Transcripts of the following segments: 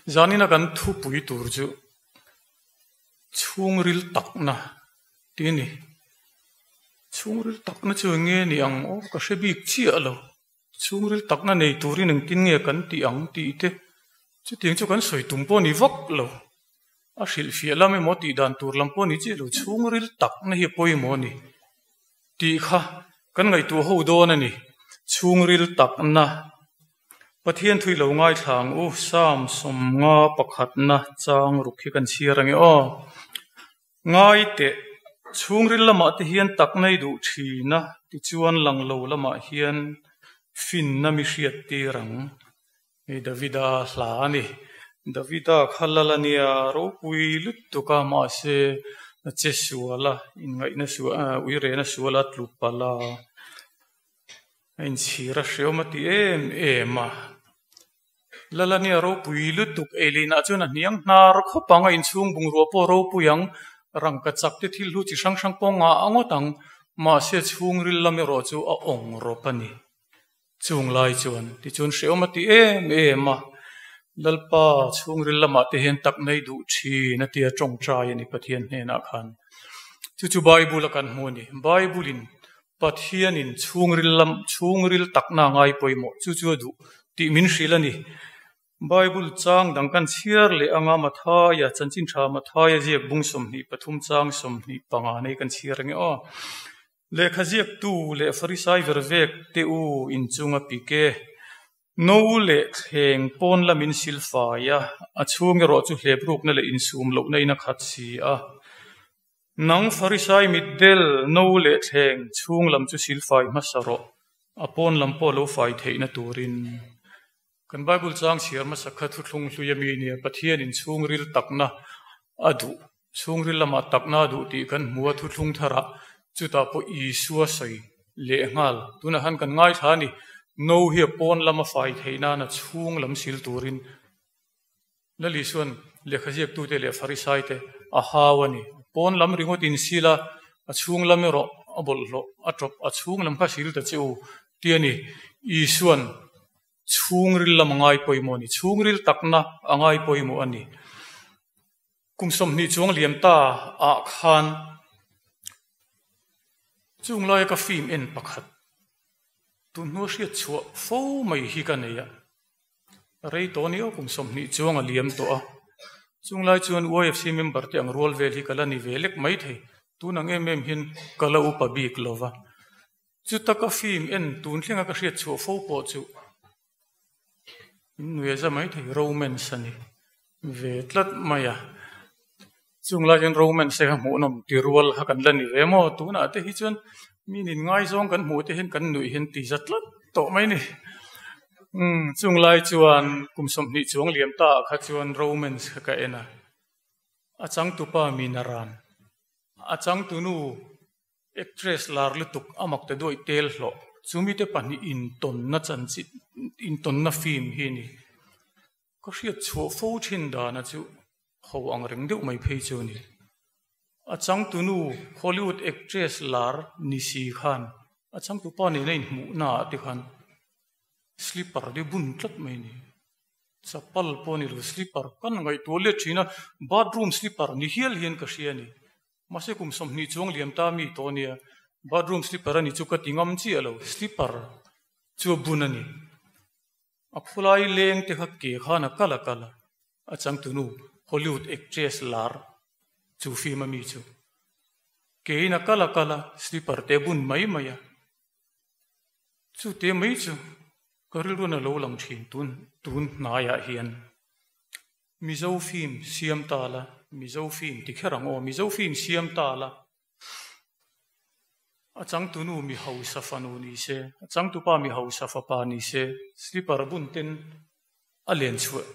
Zanina kan thupui tur chu chhungril takna tih a ni. Chhungril takna chu eng nge ni ang aw ka hre bik chiah lo. Chhungril takna nei turin engtin nge kan tih ang tih te chutiang chu kan sawi tum pawh a ni vak lo. A hrilhfiah lam emaw tih dan tur lam pawh a ni chiah lo. Chhungril takna hi a pawimawh a ni tih kha kan ngaihtuah ho dawn a ni. Chhungril takna Pathian thui lo ngaithla ang u, Psalm 50 pakhatna chang ruk hi kan chhiar ange aw. Ngai teh, chhungril lamah te hian tak nei duh thin a, tichuan lang lo lamah hian finna mi hriat tir ang. Hei Davida hla a ni. Davida kha lal a nia, ropui lutuk a, mahse a che sual a, inngaihna sual, uirena sual a tlu palh a. A inchhir a hreawm a ti em em a. Lalania ropui lutuk ei leinah chuan a hniang hnar khawp ang, a inchhung bungrua pawh ropui ang, rangka chak te thil hlu chi hrang hrang pawh ngah a ngawt ang, mahse chhungril lam erawh chu a awng rawp a ni. Chung lai chuan tichuan hreawm a ti em em a, Lalpa chhungril lamah te hian tak nei duh thin a tia tawngtai a ni Pathian hnenah khan. Chu chu Bible a kan hmu a ni. Bible in Pathianin chhungril lam, chhungril takna a ngai pawimawh chu chu a duh tih min hrilh a ni. Bible chang dang kan chhiar leh anga Mathaia, chanchin tha Mathaia ziak bung 23 chang 25 nei kan chhiar ange aw. Lehkha ziaktu leh Farisai vervek te u inchunga pik e. No leh thleng pawn lamin silfai a, a chhung erawh chu hleprukna leh insum lohna in a khat si a. Nang Farisai mitdel, no leh thleng chhung lam chu silfai hmasa rawh, a pawn lam pawh lo fai theihna turin. Kan Bible chang chhiar hmasa kha thuthlung hlui a mi nia, Pathianin chhungril takna a duh, chhungril lamah takna a duh tih kan hmu a, thuthlung tharah chutah pawh Isua sawi leh nghal. Tunah khan kan ngaithla a ni, no hi a pawn lam a fai theih nan a chhung lam sil turin. Lal Isuan lehkha ziaktute leh Farisaite a hau a ni. Pawn lam ringawt in sil a, a chhung lam erawh a bawlhhlawh a tawp, a chhung lam kha sil ta che u ti a ni. Isuan chhungril lam a ngai pawimawh a ni, chhungril takna a ngai pawimawh a ni. Kum 20 chuang liam ta ah khan chung laia ka film en pakhat tun hnu a hriat chhuah fo mai hi ka nei a. Rei tawh ni aw kum 20 chuang a liam tawh a, chung lai chuan YFC member te ang rual vel hi ka la ni ve lek mai thei, tun ang em em hian ka la upa bik lo va. Chuta ka film en tun thlenga ka hriat chhuah fo pawh chu in nuih a za mai thei, romance a ni ve tlat mai a. Chung lai chuan romance te kha hmuhnawm ti rual kha kan la ni ve maw? Tunah te hi chuan mi nin ngaizawng kan hmuh te hian kan nuih hian ti za tlat tawh mai ni. Umm chung lai chuan kum 20 chuang liam ta ah kha chuan romance kha ka en a, a changtupa mi naran, a changtunu Actress lar lutuk a mak ta duaih tel hlawh. Chu mite pahnih intawnna chanchin, intawnna film hi a ni. Ka hriat chhuah fo thin dana chu ho ang reng deuh mai phei chu a ni. A changtunu Hollywood actress lar ni si khan a changtupa nena inhmuhna ah te khan slipper te bun tlat mai a ni. Chapal pawh a ni lo, slipper kan ngaihtuah let thin a, bathroom slipper ni hial hian ka hria a ni. Mahse kum 20 chuang liam ta mi tawh ania, bathroom slipper a ni chu ka ti ngam chiah lo, slipper chu a bun a ni. A khawlai leng te kha ke khan a kal a kal a, a changtunu Hollywood actress lar chu film a mi chu kein a kal a kal a, slipper te a bun mai mai a, chu te mai chu ka rilruan a lo lang thin tun tun hnaiah hian. Mizo film siam ta la, Mizo film ti kher ang aw, Mizo film siam ta la. A changtunu mi hausa fanu ni se, a changtupa mi hausa fapa ni se, slipper bun ten a len chhuah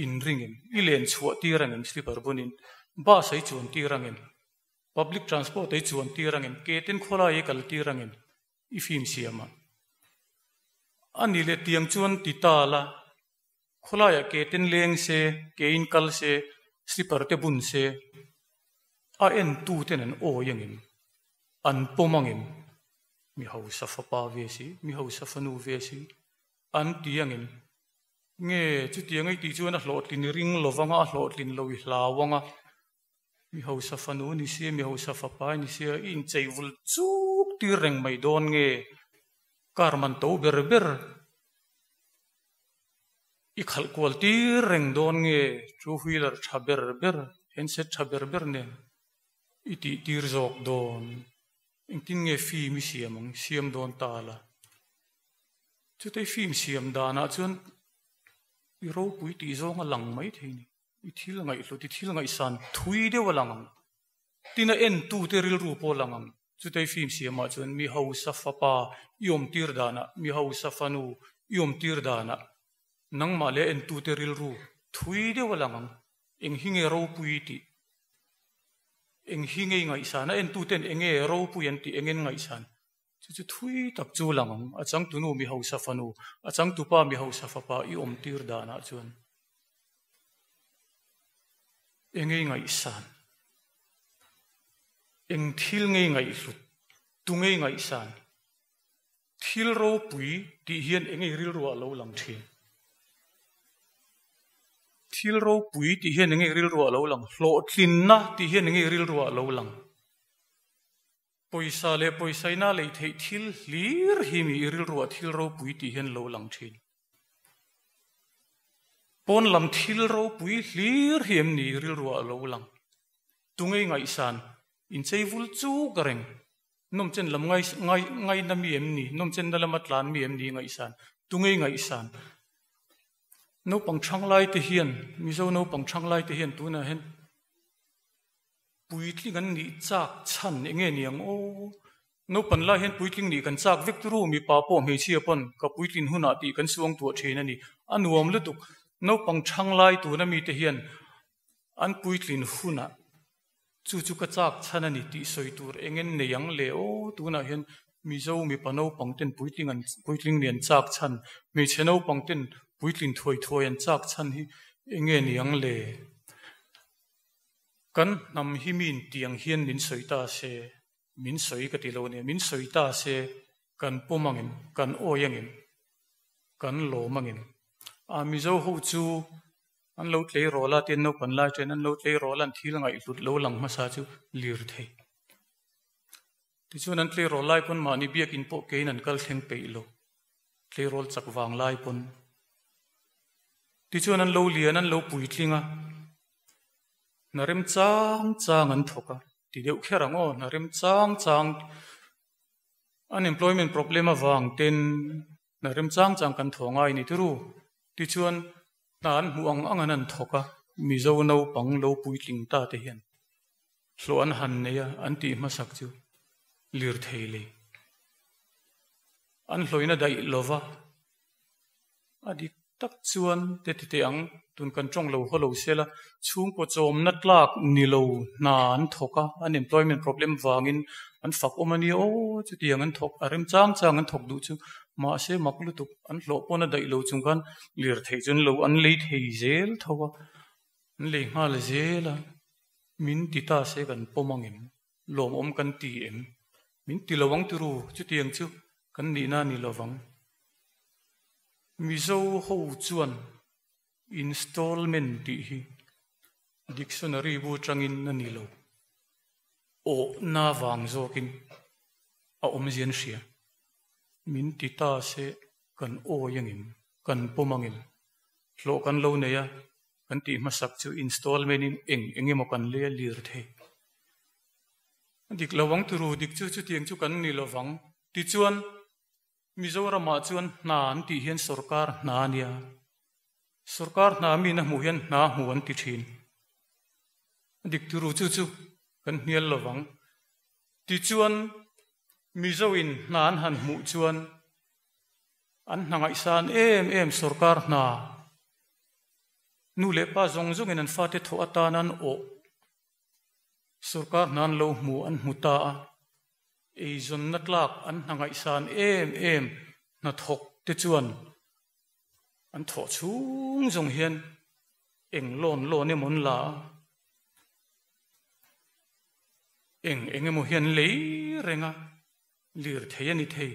in ring em? I len chhuah tir ang em slipper bunin? Bus ei chuan tir ang em? Public transport ei chuan tir ang em? Ke ten khawlai ei kal tir ang em? I film siam a. A ni leh tiang chuan ti ta la. Khawlaiah ke ten leng se, ke in kal se, slipper te bun se, a en tu ten an awi angem, an pawm angem, mi hausa fapa ve si, mi hausa fanu ve si, an ti angem. Nge chutiang ei tih chuan a hlawhtlin i ring lo vanga a hlawhtlin lo i hlau anga mi hausa fanu ni sia mi hausa fapa ni sia i inchei vul chuk tir reng mai dawn nge car man to ber ber i khalh kual tir reng dawn nge two wheeler tha ber ber handset tha ber ber nen i tih tir zawk dawn engtin nge film i siam ang siam dawn ta la. Chutei film siam danah chuan i ropui tih zawng a lang mai thei ni. I thil ngaihhlut, i thil ngaihsan thui deuh a lang ang. Tin a entute rilru pawh a lang ang. Chutei film siamah chuan mi hausa fapa i awm tir danah, mi hausa fanu i awm tir danah nangmah leh a entute rilru thui deuh a lang ang. Eng hi nge ropui tih? Eng hi nge i ngaihsan? A entuten eng nge ropui an tih? Eng nge an ngaihsan? Chu chu thui tak chu lang ang, a changtunu mi hausa fanu, a changtupa mi hausa fapa i awm tir danah chuan eng ngei ngaihsan, eng thil ngei ngaihhlut, tu ngei ngaihsan, thil ropui tih hian eng ngei rilruah lo lang thin. Thil ropui tih hian eng ngei rilruah lo lang, hlawhtlinna tih hian eng ngei rilruah lo lang. Pawisa leh pawisaina lei theih thil hlir hi mi i rilruah thil ropui tih hian lo lang thin. Pawn lam thil ropui hlir hi em ni i rilruah lo lang? Tungei ngaihsan inchei vul chuk reng. Nawmchen lam ngai ngai ngaina mi em ni? Nawmchenna lama tlan mi em ni ngaihsan? Tungei ngaihsan? Naupang thanglai te hian, Mizo naupang thanglai te hian tunah hian Puitling an nih chak chhan eng nge niang aw? Naupan lai hian puitling nih kan chak vek turu, mipa pawh hmeichhia pawn ka puitlin hunah tih kan suang tuah thin a ni. A nuam lutuk. Naupang chhang lai tuna mite hian an puitlin hunah chu chu ka chak chhan a ni tih sawi tur eng en nei ang le aw? Tunah hian Mizo mipa naupang ten puitling an puitling nih an chak chhan, hmeichhe naupang ten puitlin thuai thuai an chak chhan hi eng nge niang le? Kan hnam hi min tiang hian min sawi ta se, min sawi ka ti lo nia, min sawi ta se kan pawm angem, kan awi angem, kan lawm angem. A Mizo ho chu an lo tlei rawl a, tian naupang lai ṭhen an lo tlei rawl a, an thil ngaihhlut lo lang hmasa chu lir thei. Tichuan an tlei rawl lai pawn mahni biakin pawh keiin an kal thleng peih lo, tlei rawl chak vang lai pawn. Tichuan an lo lian, an lo puitling a, hna rem chang chang an thawk a, ti deuh kher ang aw, hna rem chang chang unemployment problem avang ten hna rem chang chang kan thaw ngai ni turu. Tichuan hna an hmuh ang ang an an thawk a, Mizo naupang lo puitling ta te hian hlawh an han nei a, an tih hmasak chu lirthei lei an hlawina daih lova. A dik tak chuan te ti teh ang, tun kan tawng lo haw lo sela, chhungkaw chawmna tlak ni lo hna an thawk a, unemployment problem vangin an fak awm a nia aw, chutiang an thawk, a rem chang chang an thawk duh chu, mahse mak lutuk an hlawh pawn a daih lo chung khan lirthei chu an lo an lei thei zel tho a, an lei nghal zel a, min ti ta se kan pawm angem, lawmawm kan ti em, min ti lo ang turu, chutiang chu kan nihna a ni lovang. Mizo ho chuan installment tih hi dictionary bu atangin a ni lo, awhna vang zawkin a awmzia an hria. Min ti ta se kan awi angin, kan pawm angin, hlawh kan lo nei a, kan tih hmasak chu installment in eng eng emaw kan lei a lir thei. A dik lo ang turu, dik chu chutiang chu kan ni lovang. Tichuan. Mizoramah chuan hna an tih hian sorkar hna a nia. Sorkar hna min a hmuh hian hna hmu an ti thin. A dik turu chu chu kan hnial lovang. Tichuan Mizoin hna an han hmuh chuan an hna ngaihsan em em sorkar hna nu leh pa zawng zawngin an fate thawh atan an awh sorkar hna an lo hmu an hmu ta a. Eizawnna tlak an hna ngaihsan em em hnathawk te chuan an thawh chhung zawng hian eng lawn lawn emaw an la a, eng eng emaw hi an lei reng a, lirthei a ni thei,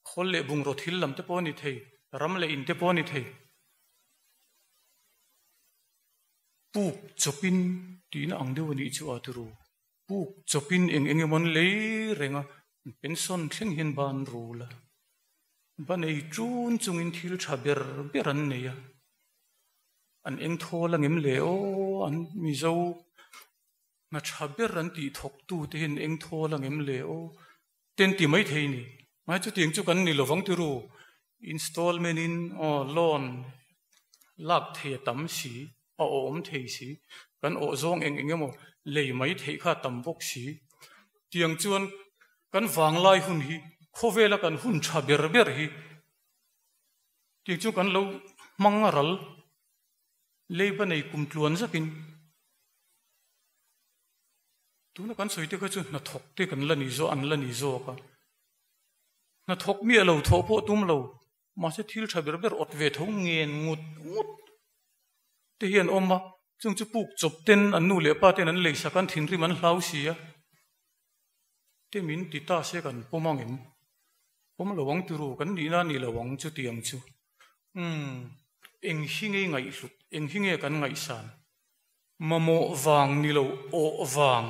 khawl leh bungraw thil lam te pawh a ni thei, ram leh in te pawh a ni thei. Puk chawpin tihna ang deuh a nih chu a turu. Puk chawpin eng eng emaw an lei reng a, pension thleng hian ban rul a. Ban ei ṭun chungin thil ṭha ber ber an nei a. An eng thawl angem le aw, an Mizo hna ṭha ber an tih thawktu te hian eng thawl angem le aw te an ti maithei ni. Mahse chutiang chu kan ni lovang tiru, installment in aw loan lak thei a tam si, a awm thei si, kan awh zawng eng eng emaw lei mai theih kha a tam bawk si. Tiang chuan kan vanglai hun hi khawvela kan hun tha ber ber hi tiang chu kan lo hmang ral leiba nei kum tluan zakin tuna kan sawi te kha chu hnathawk te kan la ni zawk an la ni zawk a, hnathawk miah lo thawh pawh tum lo Mahse thil tha ber ber awt ve tho ngen ngut ngut te hi an awm a, chung chu puk chawp ten an nu leh pa ten an lei sak an thinrim an hlau si a, te min ti ta se kan pawm ang em? Pawm lo ang turu kan nihna a ni lo ang chutiang chu. Umm, eng hi nge ngaihhlut, eng hi nge kan ngaihsan? Mamawh vang ni lo awh vang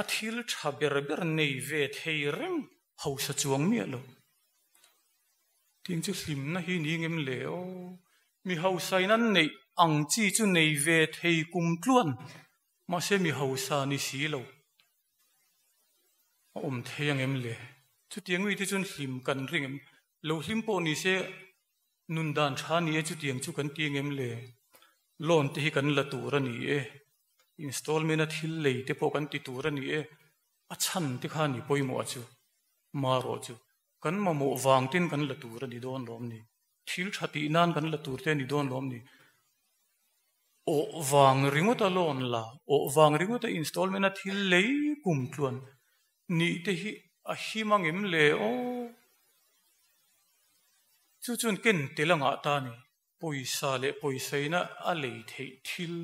a thil tha ber ber nei ve thei reng hausa chuang miah lo. Tin chu hlimna hi ni ngem le aw. Mi hausa in an neih ang chi chu nei ve thei kum tluan mahse mi hausa ni si lo a awm thei ang em le. Chutiang mi te chuan hlim kan ring em? Lo hlim pawh ni se Nun dan tha ni e chutiang chu kan ti ngem le? Loan te hi kan la tur a ni e, installment a thil lei te pawh kan ti tur a ni e, a chhan te kha ni pawimawh a chu, marawh chu kan mamawh vang ten kan la tur a ni dawn lawm ni? Thil tha tih nan kan la tur te a ni dawn lawm ni? Awh vang ringawt a loan la, awh vang ringawt a installment a thil lei kum tluan nih te hi a him angem le aw? Chu chuan ken tel a ngah ta a ni. Pawisa leh pawisaina a lei theih thil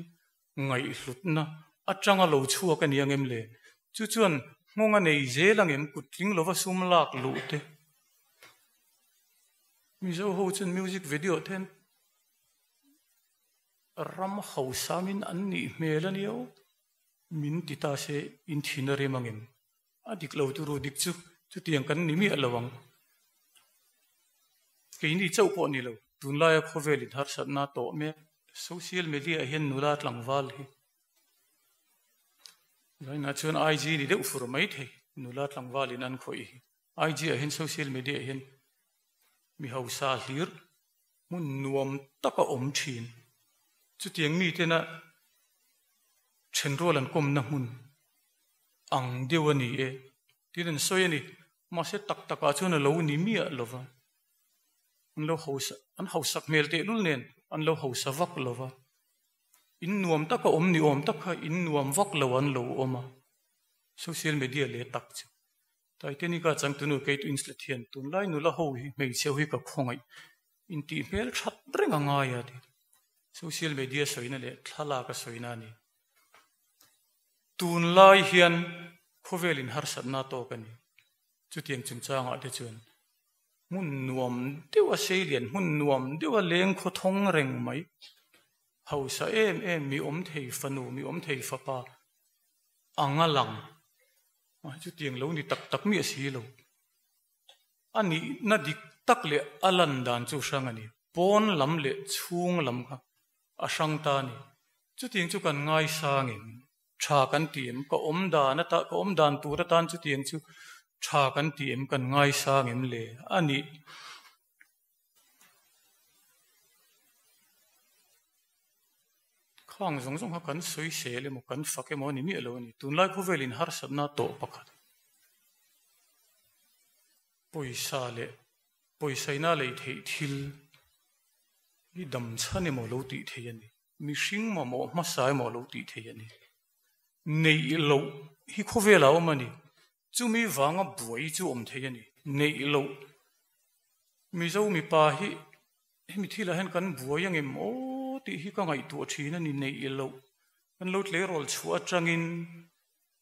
ngaihhlutna atanga lo chhuak a ni angem le? Chu chuan nghawng a nei zel angem kut tling lova sum lak luh te? Mizo ho chuan music video te hian ram hausamin an nih hmel a nia aw. Min ti ta se in thin a rem angem? A dik lo turu dik chu chutiang kan ni miah lo ang. Keini chauh pawh ni lo, tunlaia khawvel in harsatna tawh mek. Social media ah hian nula tlangval hi zainah chuan IG ni deuh fur mai thei, nula tlangval in an khawih hi. IG ah hian social media ah hian mi hausa hlir hmun nuam taka awm thin. Chutiang mitena thenrual an kawmna hmun ang deuh a ni e tiin an sawi a ni. Mahse tak takah chuan a lo ni miah lo va, an lo hausa an hausak hmel tehlul nen an lo hausa vak lo va, in nuam taka awm ni awm tak kha in nuam vak lo an lo awm a, social media leh tak chu. Titanic-a changtunu Kate Winslet hian tunlai nula ho hi hmeichhe ho hi ka khawngaih intih hmel that reng a ngai a ti. Social media sawina leh thlalak a sawina a ni. Tunlai hian khawvelin harsatna tawk a ni. Chutiang chungchangah te chuan hmun nuam deuha seilian, hmun nuam deuha leng khawthawng reng mai, hausa em em mi awm thei fanu, mi awm thei fapa anga lang. Chutiang lo ni tak tak miah si lo. A nihna dik tak leh a lan dan chu hrang a ni. Pawn lam leh chhung lam kha a hrang ta a ni. Chutiang chu kan ngaisang em? Tha kan ti em? Ka awm dan ata, ka awm dan tur atan chutiang chu tha kan ti em? Kan ngaisang em le? A nih. Khang zawng zawng kha kan sawi sel emaw, kan fak emaw a ni miah lo a ni. Tunlai khawvelin harsatna tawh pakhat. Pawisa leh pawisaina lei theih thil hi dam chhan emaw lo tih theih a ni. Mihring mamawh hmasa emaw lo tih theih a ni. Neih loh hi khawvelah a awm a ni. Chumi vanga buai chu awm theih a ni. Neih loh Mizo mipa hi hemi thilah hian kan buai angem aw tih hi ka ngaihtuah thin a ni. Neih loh kan lo tleirawl chhuah atangin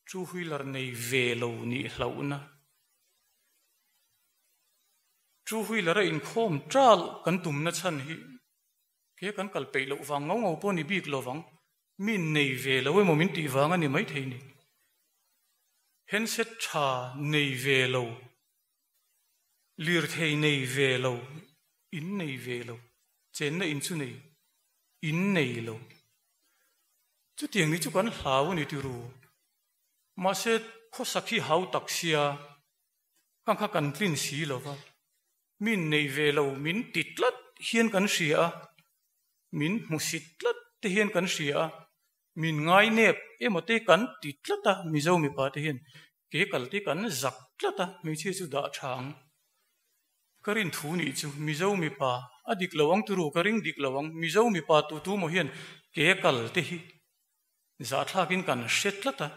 Two wheeler nei ve lo nih hlauhna. Two wheeler a inkhawm tal kan tumna chhan hi Ke kan kal peih loh vang ngau ngau pawh ni bik lo vang. Mi nei ve lo emaw min tih vang a ni maithei ni. Handset tha nei ve lo, lirthei nei ve lo, in nei ve lo, chenna in chu nei, in nei lo. Chutiang ni chu kan hlau a ni tiru. Mahse khawsak hi hau tak sia, khang kha kan tlin si lo va. Min nei ve lo min ti tlat hian kan hria a, min hmusit tlat te hian kan hria a, min ngai nep emaw te kan ti tlat a, Mizo mipa te hian ke kal te kan zak tlat a, hmeichhia chu dah tha ang. Ka rin thu nih chu Mizo mipa a dik lo ang turu ka ring dik lo ang, Mizo mipa tu tu maw hian ke kal te hi zahthlakin kan hre tlat a.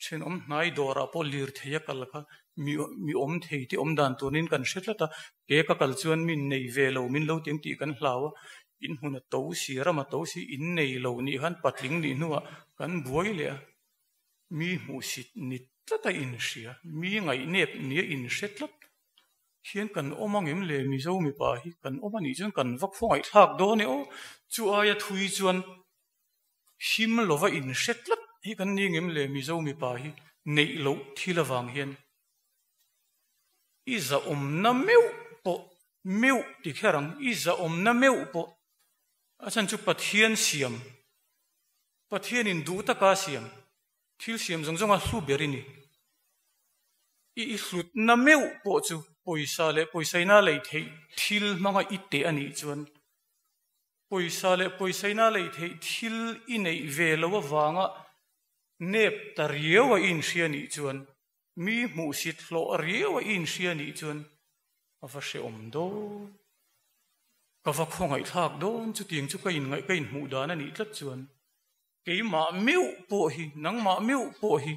Thenawm hnai dawrah pawh lirthei a kal kha mi mi awm thei te awm dan turin kan hre tlat a, ke ka kal chuan min nei ve lo min lo ti ang tih kan hlau a, in hmun a to si ram a to si in nei lo nih khan patling nih hnuah kan buai leh a, mi hmuhsit ni tlat a inhria, mi ngaihnep nia inhre tlat hian kan awm ang em le Mizo mipa hi kan awm a nih chuan kan va khawngaih thlak dawn e aw, chu aia thui chuan Him lova inhre tlat hi kan ni ngem le Mizo mipa hi neih loh thil avang hian i zahawmna meuh pawh meuh ti kher ang, i zahawmna meuh pawh a chhan chu Pathian siam, Pathianin duh taka siam, thil siam zawng zawnga hlu ber i ni. I i hlutna meuh pawh chu pawisa leh pawisaina lei theih thil hmanga i teh a nih chuan Pawisa leh pawisaina lei theih thil i neih ve lo avanga nep ta riau a i inhria nih chuan, mi hmuhsit hlawh riau a i inhria nih chuan a va hrehawm dawn. Ka va khawngaihthlak dawn chutiang chu ka inngaih ka inhmuh dan a nih tlat chuan keimah meuh pawh hi, nangmah meuh pawh hi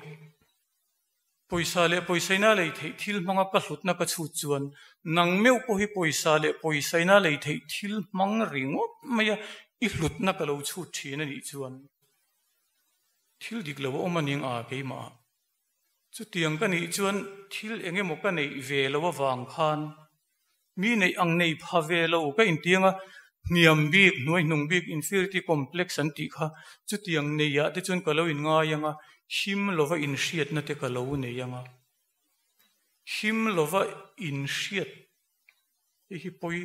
Pawisa leh pawisaina lei theih thil hmanga ka hlutna ka chhut chuan nang meuh pawh hi pawisa leh pawisaina lei theih thil hmang ringawt maia i hlutna ka lo chhut thin a nih chuan thil dik lo a awm a ning a keimah. Chutiang ka nih chuan thil eng emaw ka neih ve lo avang khan mi neih ang nei pha ve lo ka intiang a, hniam bik, hnuaihnung bik, inferiority complex an tih kha chutiang neiah te chuan ka lo inngai ang a, him lova inhriatna te ka lo nei ang a. Him lova inhriat hei hi pawi,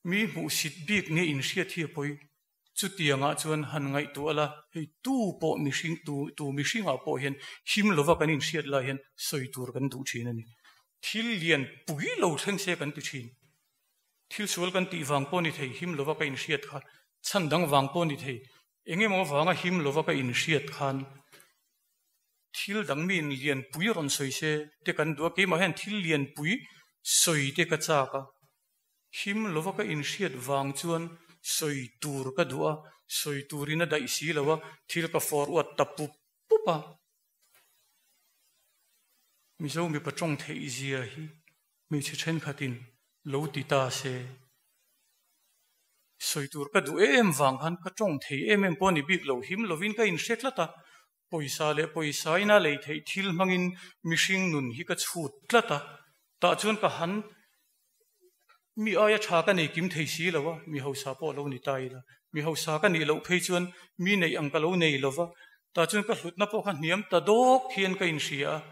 mi hmuhsit bik nge inhriat hi a pawi. Chutiangah chuan han ngaihtuah la, hei tu pawh mihring tu tu mihringah pawh hian him lova kan inhriat lai hian sawi tur kan duh thin a ni. Thil lian pui lo thleng se kan ti thin. Thil sual kan tih vang pawh ni thei, him lova ka inhriat kha, chhan dang vang pawh ni thei, eng emaw vanga him lova ka inhriat khan thil dang miin lian pui rawn sawi se te kan duh a, keimah hian thil lian pui sawi te ka chak a. Him lova ka inhriat vang chuan sawi tur ka duh a, sawi turin a daih si lo a, thil ka forward ta pup pup a. Mizo mipa tawng theih zia hi hmeichhe thenkhatin lo ti ta se. Sawi tur ka duh em vang khan ka tawng thei em em pawh a ni bik lo, him lovin ka inhre tlat a, pawisa leh pawisa ina lei theih thil hmangin mihring nun hi ka chhut tlat a, tah chuan ka han Mi aia tha ka nei kim thei si lo a, mi hausa pawh a lo ni ta ila. Mi hausa ka nih loh phei chuan mi neih ang ka lo nei lo va, tah chuan ka hlutna pawh kha hniam ta dawk hian ka inhria a,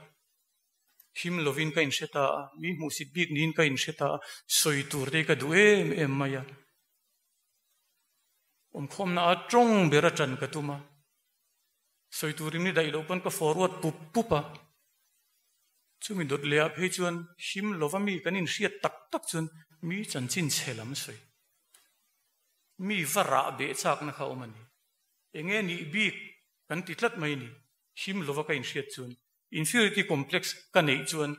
him lovin ka inhre ta a, mi hmuhsit bik niin ka inhre ta a, sawi tur te hi ka duh em em mai a. Awmkhawmna a tawng ber a tan ka tum a, sawi turin ni daih loh pawn ka forward pup pup a. Chumi dawt leh ah phei chuan him lova mi kan inhriat tak tak chuan mi chanchin chhe lam sawi. Mi va rah beh chakna kha a awm a ni. Enge nih bik kan ti tlat mai ni. Him lova ka inhriat chuan inferiority complex ka neih chuan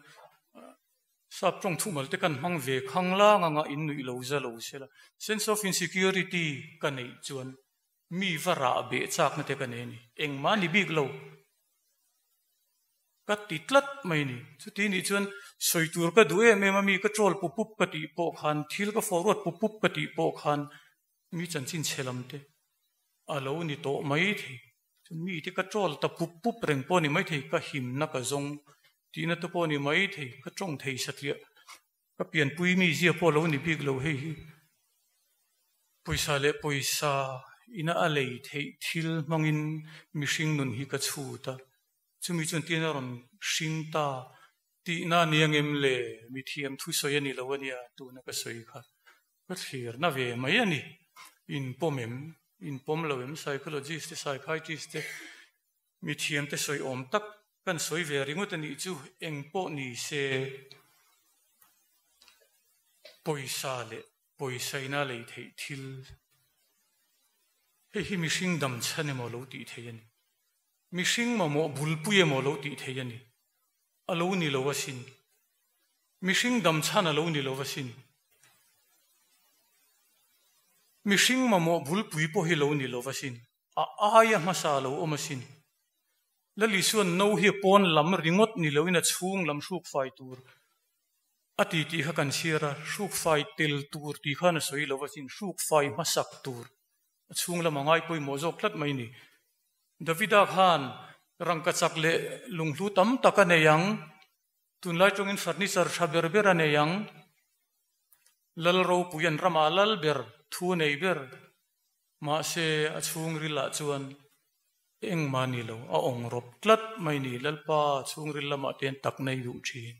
sap tawng thumal te kan hmang ve khang lang anga in nuih lo za lo sela. Sense of insecurity ka neih chuan mi va rah beh chakna te ka nei a ni. Engmah ni bik lo. Ka ti tlat mai ni. Chuti nih chuan sawi tur ka duh em em a mi ka troll pup pup ka tih pawh khan thil ka forward pup pup ka tih pawh khan mi chanchin chhe lam te a lo ni tawh mai thei. Chuan mi te ka troll ta pup pup reng pawh a ni mai thei, ka himna ka zawng tihna te pawh a ni mai thei, ka tawng thei satliah ka pianpui mi zia pawh a lo ni bik lo hei hi. Pawisa leh pawisa ina a lei theih thil hmangin mihring nun hi ka chhut a, chumi chuan tin a rawn hring ta tihna a ni angem le? Mithiam thusawi a ni lo a nia tuna ka sawi kha ka thlirna ve mai a ni. Inpawm em? Inpawm lo em? Psychologist te, psychiatrist te, mithiam te sawi awm tak kan sawi ve ringawt a nih chu eng pawh ni se pawisa leh Pawisaina lei theih thil hei hi mihring dam chhan emaw lo tih theih a ni. Mihring mamawh bulpui emaw lo tih theih a ni. A lo ni lo asin. Mihring dam chhan a lo ni lo asin. Mihring mamawh bulpui pawh hi lo ni lo asin. A aia hmasa a lo awm asin. Lali chuan no hi pawn lam ringawt ni loin a chhung lam hruk fai tur A ti tih kha kan chhiar a, hrukfai tel tur tih khan a sawi lo asin, hrukfai hmasak tur a chhung lam a ngai pawimawh zawk tlat mai ni. Davida khan rangkachak leh lunghlu tam tak a nei ang, tunlai tawngin furniture tha ber ber a nei ang, lal ropui an ramah lal ber, thu a nei ber, mahse a chhungril ah chuan Engmah ni lo, a awng rawp tlat mai ni, Lalpa chhungril lamah te hian tak nei duh thin.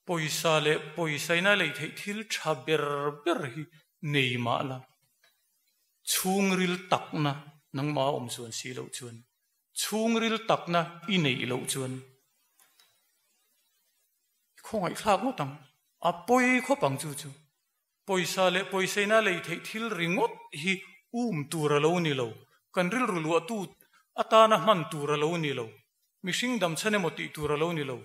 Pawisa leh pawisaina lei theih thil tha ber ber hi nei mah la, chhungril takna nangmah a awm chuan si loh chuan, chhungril takna i neih loh chuan i khawngaihthlak ngawt ang, a pawi khawp ang chu chu. Pawisa leh pawisaina lei theih thil ringawt hi um tur a lo ni lo. Kan rilru luahtu atana hman tur a lo ni lo. Mihring dam chhan emaw tih tur a lo ni lo.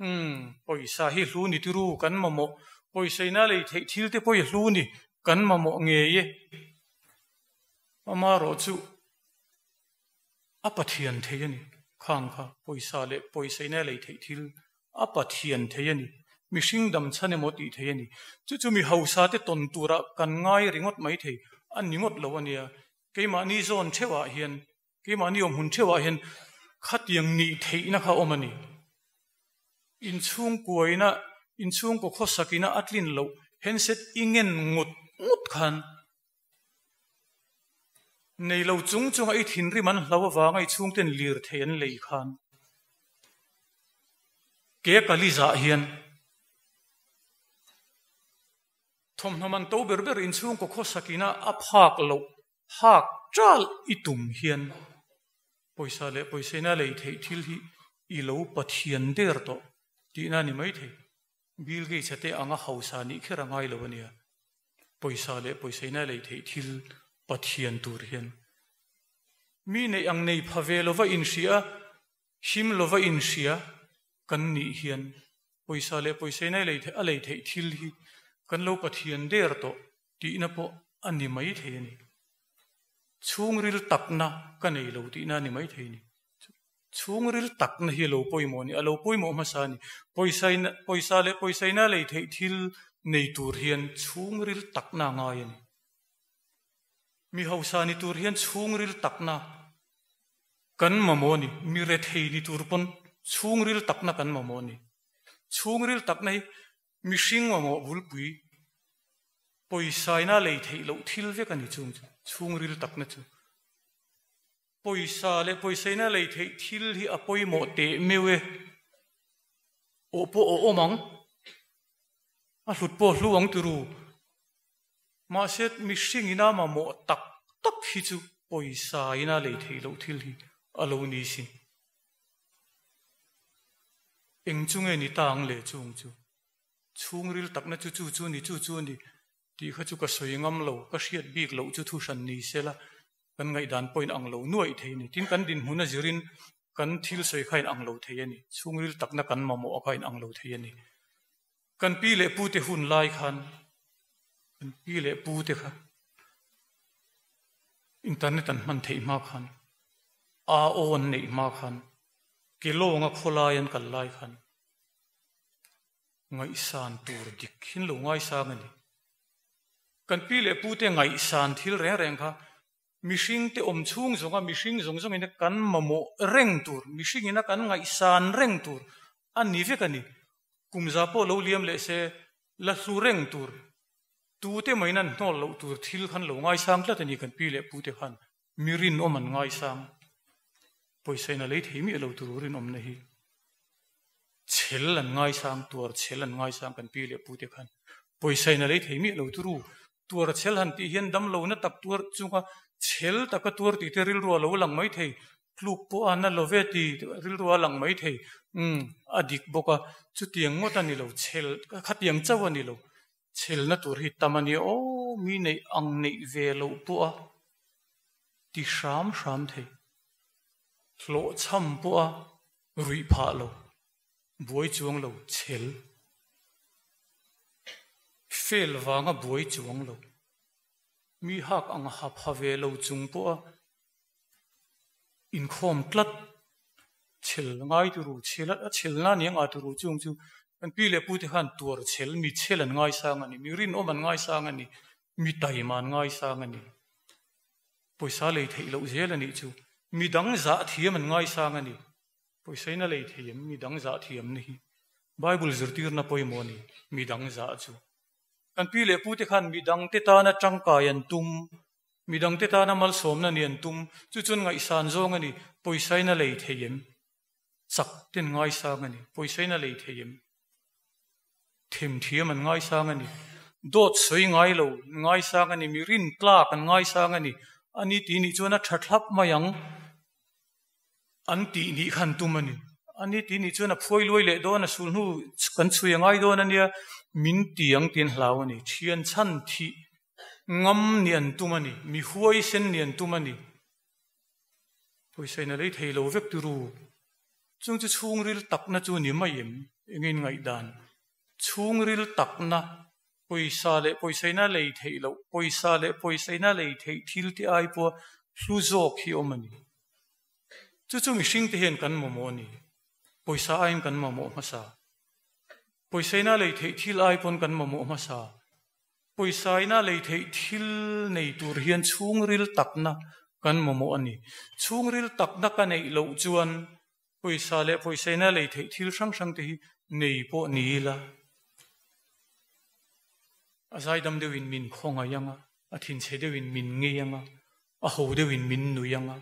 Umm, pawisa hi hlu ni tiru kan mamawh. Pawisaina lei theih thil te pawh i hlu ni kan mamawh ngei e. Amarawh chu a Pathian thei a ni. Khang kha pawisa leh pawisaina lei theih thil a Pathian thei a ni. Mihring dam chhan emaw tih thei a ni. Chu chu mi hausa te tawn turah kan ngai ringawt mai thei a ni ngawt lo a nia. Keimahni zawn theuhah hian, keimahni awm hun theuhah hian khatiang nih theihna kha awm a ni. Inchhungkuaina, inchhungkaw khawsakina a tlin loh handset i ngen ngut ngut khan Nei lo chung chunga i thinrim an hlo avanga i chhungten lir thei an lei khan ke kali zah hian thawmhnaw man to ber ber inchhungkaw khawsakina a phak loh hak ṭal i tum hian pawisa leh pawisaina lei theih thil hi i lo Pathian der tawh tihna a ni maithei. Bill Gates a te anga hausa nih kher a ngai lo a nia. Pawisa leh pawisaina lei theih thil Pathian tur hian mi neih ang nei pha ve lova inhria, him lova inhria kan nih hian pawisa leh pawisaina lei theih a lei theih thil hi kan lo Pathian der tawh tihna pawh a ni mai thei a ni. Chhungril takna ka nei lo tihna a ni mai thei a ni. Chhungril takna hi a lo pawimawh a ni, a lo pawimawh hmasa a ni. Pawisaina, pawisa leh pawisaina lei theih thil nei tur hian chhungril takna a ngai a ni. Mi hausa ni tur hian chhungril takna kan mamawh a ni, mi rethei ni tur pawn chhungril takna kan mamawh a ni. Chhungril takna hi mihring mamawh bulpui, pawisaina lei theih loh thil vek a ni chung chu, chhungril takna chu. Pawisa leh pawisaina lei theih thil hi a pawimawh teh meuh e. Awh pawh awh awm ang. A hlut pawh hlu ang tiru. Mahse mihring ina mamawh tak tak hi chu pawisa ina lei theih loh thil hi a lo ni sin. Eng chu nge ni ta ang le chung chu. Chhungril takna chu chu chu ni chu chu ni tih kha chu ka sawi ngam lo, ka hriat bik loh chu thu hran ni se la, kan ngaihdan pawhin ang lo nuaih thei a ni. Tin, kan dinhmun a zirin kan thil sawi kha in ang lo thei a ni. Chhungril takna kan mamawh kha in ang lo thei a ni. Kan pi leh pute hun lai khan, kan pi leh pute kha internet an hman theih hma khan, AO an neih hma khan, ke lawnga khawlai an kal lai khan, Ngaihsan tur dik hin lo ngaisang a ni. Kan pi leh pute ngaihsan thil reng reng kha mihring te awm chhung zawnga mihring zawng zawngin kan mamawh reng tur, mihringina kan ngaihsan reng tur a ni vek a ni. Kum za pawh lo liam leh se la hlu reng tur. Tute maiin an hnawl loh tur thil khan lo ngaisang tlat a ni kan pi leh pute khan mi rinawm an ngaisang. Pawisa in a lei thei miah lo tur rinawmna hi chhel an ngaisang, tuar chhel an ngaisang kan pi leh pute khan pawisa in a lei thei miah lo tur u. Tuar chhel han tih hian damlohna tak tuar chunga chhel taka tuar tih te rilru a lo lang mai thei. Tluk pawh a na lo ve ti rilru a lang mai thei. Umm a dik bawk a, chutiang ngawt a ni lo, chhel khatiang chauh a ni lo. Chhelna tur hi tam a nia aw, mi neih ang neih ve loh pawh a ti hram hram thei. Hlawhchham pawh a ruih phah lo, buai chuang lo, chhel. Fail vanga buai chuang lo, mi hak ang ha pha ve lo chung pawh a Inkhawm tlat chhel ngai turu chhel a chhel na nia ngah turu chung chu kan pi leh pute khan tuar chhel mi chhel an ngaisang a ni mi rinawm an ngaisang a ni mi taima an ngaisang a ni pawisa lei theih loh zel a nih chu mi dang zah thiam an ngaisang a ni pawisa in a lei thei em mi dang zah thiam na hi Bible zirtirna pawimawh a ni mi dang zah chu kan pi leh pute khan mi dang te tana tangkai an tum Midangte tana malsawmna ni an tum, chu chuan ngaihsan zawng a ni, pawisain a lei thei em? Chak ten ngaisang a ni, pawisain a lei thei em? Themthiam an ngaisang a ni, dawt sawi ngai lo ngaisang a ni, mi rintlak an ngaisang a ni, a ni tih nih chuan a tha thlap mai ang an tih nih kha an tum a ni. A ni tih nih chuan a phuai luai leh dawn, a sul hnu kan chhui a ngai dawn a nia, min ti ang tih an hlau a ni. Thian chhan thih Ngam nih an tum a ni, mi huaisen nih an tum a ni. Pawisa in a lei thei lo vek turu. Chung chu chhungril takna chu ni mai em? Eng in ngaihdan? Chhungril takna, pawisa leh pawisa in a lei theih loh, pawisa leh pawisa in a lei theih thil te ai pawha hlu zawk hi awm a ni. Chu chu mihring te hian kan mamawh a ni. Pawisa aiin kan mamawh hmasa. Pawisa in a lei theih thil ai pawn kan mamawh hmasa. Pawisaina lei theih thil nei tur hian chhungril takna kan mamawh a ni. Chhungril takna ka neih loh chuan pawisa leh pawisaina lei theih thil hrang hrang te hi nei pawh ni ila. A zaidam deuhin min khawngaih ang a, a thinchhe deuhin min ngei ang a, a ho deuhin min nui ang a,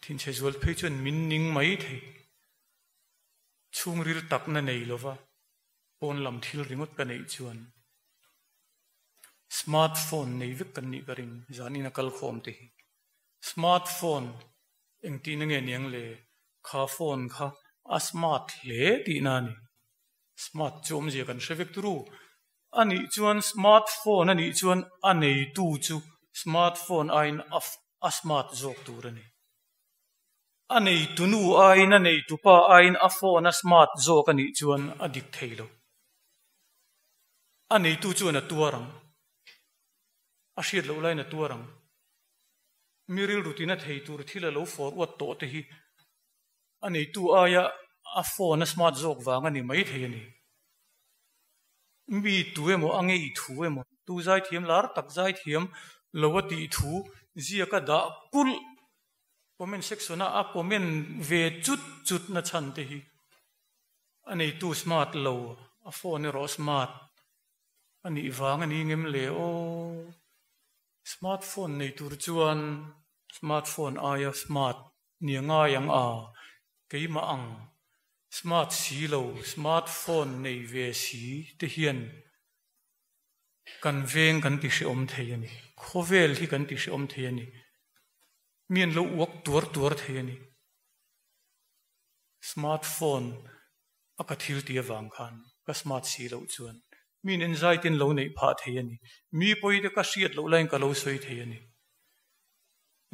thinchhe zual phei chuan min ning mai thei. Chhungril takna nei lova Pawn lam thil ringawt ka neih chuan smart phone nei vek kan nih ka ring zanin a kal khawm te hi. Smart phone engtihna nge niang le? Kha phone kha a smart hle tihna a ni. Smart chu awmzia kan hre vek turu. A nih chuan smart phone a nih chuan a neitu chu smart phone aiin a smart zawk tur a ni. A neitu nu aiin a neitu pa aiin a phone a smart zawk a nih chuan a dik thei lo. A neitu chuan a tuar ang. A hriat loh laiin a tuar ang. Mi rilru tina thei tur thil a lo forward tawh te hi a neitu aia a phone a smart zawk vang a ni mai thei a ni. Mi tu emaw a ngei thu emaw tu zaithiam lar tak zaithiam lo a tih thu ziak a dah kulh Comment section a a comment ve chut chut na chhan te hi a neitu smart lo, a phone erawh smart a nih vang a ni ngem le aw. Smart phone nei tur chuan smart phone aia smart ni a ngai ang a, keimah ang smart si lo smart phone nei ve si te hian Kan veng kan ti hrehawm thei a ni. Khawvel hi kan ti hrehawm thei a ni. Mi an lo uak tuar tuar thei a ni. Smart phone a ka thil ti avang khan ka smart si loh chuan mi in anxiety an lo neih phah thei a ni. Mi pawi te ka hriat loh laiin ka lo sawi thei a ni.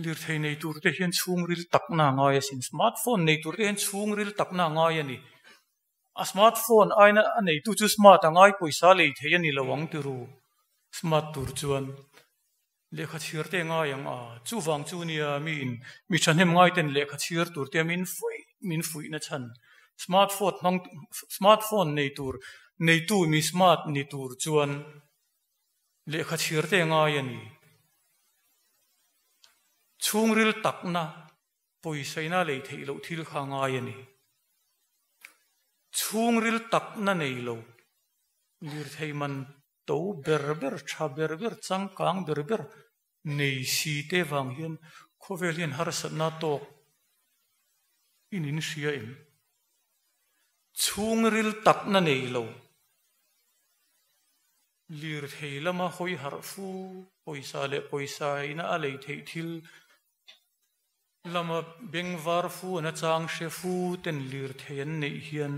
Lirthei nei tur te hian chhungril takna a ngai asin. Smart phone nei tur te hian chhungril takna a ngai a ni. A smart phone aina a neitu chu smart a ngai pawisa lei thei a ni lo ang tiru. Smart tur chuan lehkha chhiar te ngai ang a, chuvang chu nia miin mi thahnem ngai ten lehkha chhiar tur te min fuih min fuih na chhan. Smart phone hmang smart phone nei tur neitu mi smart ni tur chuan lehkha chhiar te ngai a ni. Chhungril takna Pawisaina lei theih loh thil kha ngai a ni. Chhungril takna nei lo, lirthei man to ber ber, tha ber ber, changkang ber ber nei si te vang hian khawvel hian harsatna tawk in in hria em? Chhungril takna nei lo. Lirthei lama hawi harh fu, pawisa leh pawisa ina a lei theih thil lama bengvar fu an a chang hre fu ten lirthei an neih hian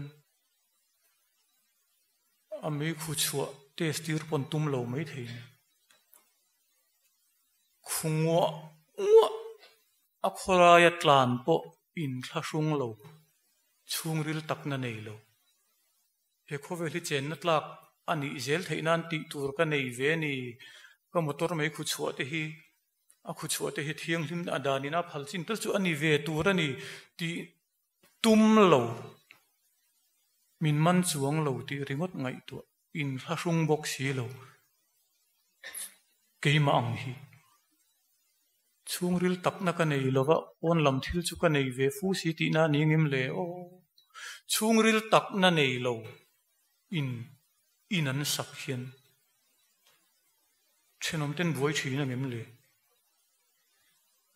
a meikhu chhuah test tir pawn tum lo mai thei ni. Khu nguah nguah a khawlaia tlan pawh inthlahrung lo, chhungril takna nei lo. He khawvel hi chenna tlak a nih zel theih nan tih tur ka nei ve a ni. Ka motor mei khu chhuah te hi a khu chhuah te hi thianghlim a danin a phal chin tal chu a ni ve tur a ni tih tum lo, min man chuang lo tih ringawt ngaihtuah inhlahrung bawk si lo keimah ang hi. Chhungril takna ka nei lova, pawn lam thil chu ka nei ve fu si tihna a ni ngim le aw. Chhungril takna nei lo in in an sak hian thenawm ten buai thin a ngem le.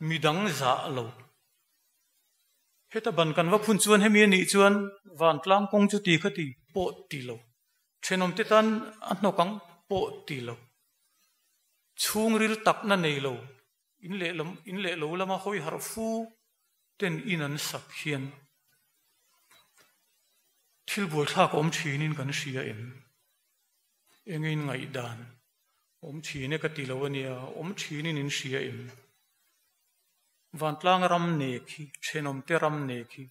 Midang zah lo. Heta ban kan va phun chuan hemi a nih chuan vantlang kawng chu ti kha ti pawh ti lo. Thenawm te tan a hnawk ang pawh ti lo. Chhungril takna nei lo, in leh lam, in leh lo lama hawi harh fu ten in an sak hian thil buaithlak awm thinin kan hria em? Enge in ngaihdan awm thin e ka ti lo a nia, awm thinin in hria em? Vantlang ram nek hi, thenawmte ram nek hi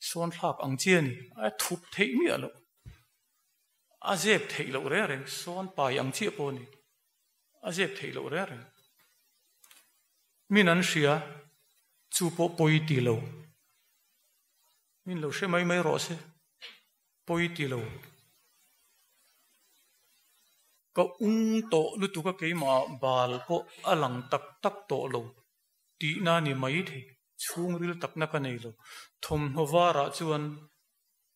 Sawn thlak ang chi a ni. A thup theih miah loh. A zep theih loh reng reng. Sawn pai ang chiah pawh a ni. A zep theih loh reng reng. Min an hria, chu pawh pawi ti lo. Min lo hre mai mai rawh se, pawi ti lo. Ka ung tawh lutuk a keimah bal pawh a lang tak tak tawh lo tihna a ni mai thei. Chhungril takna ka nei lo. Thawmhnaw varah chuan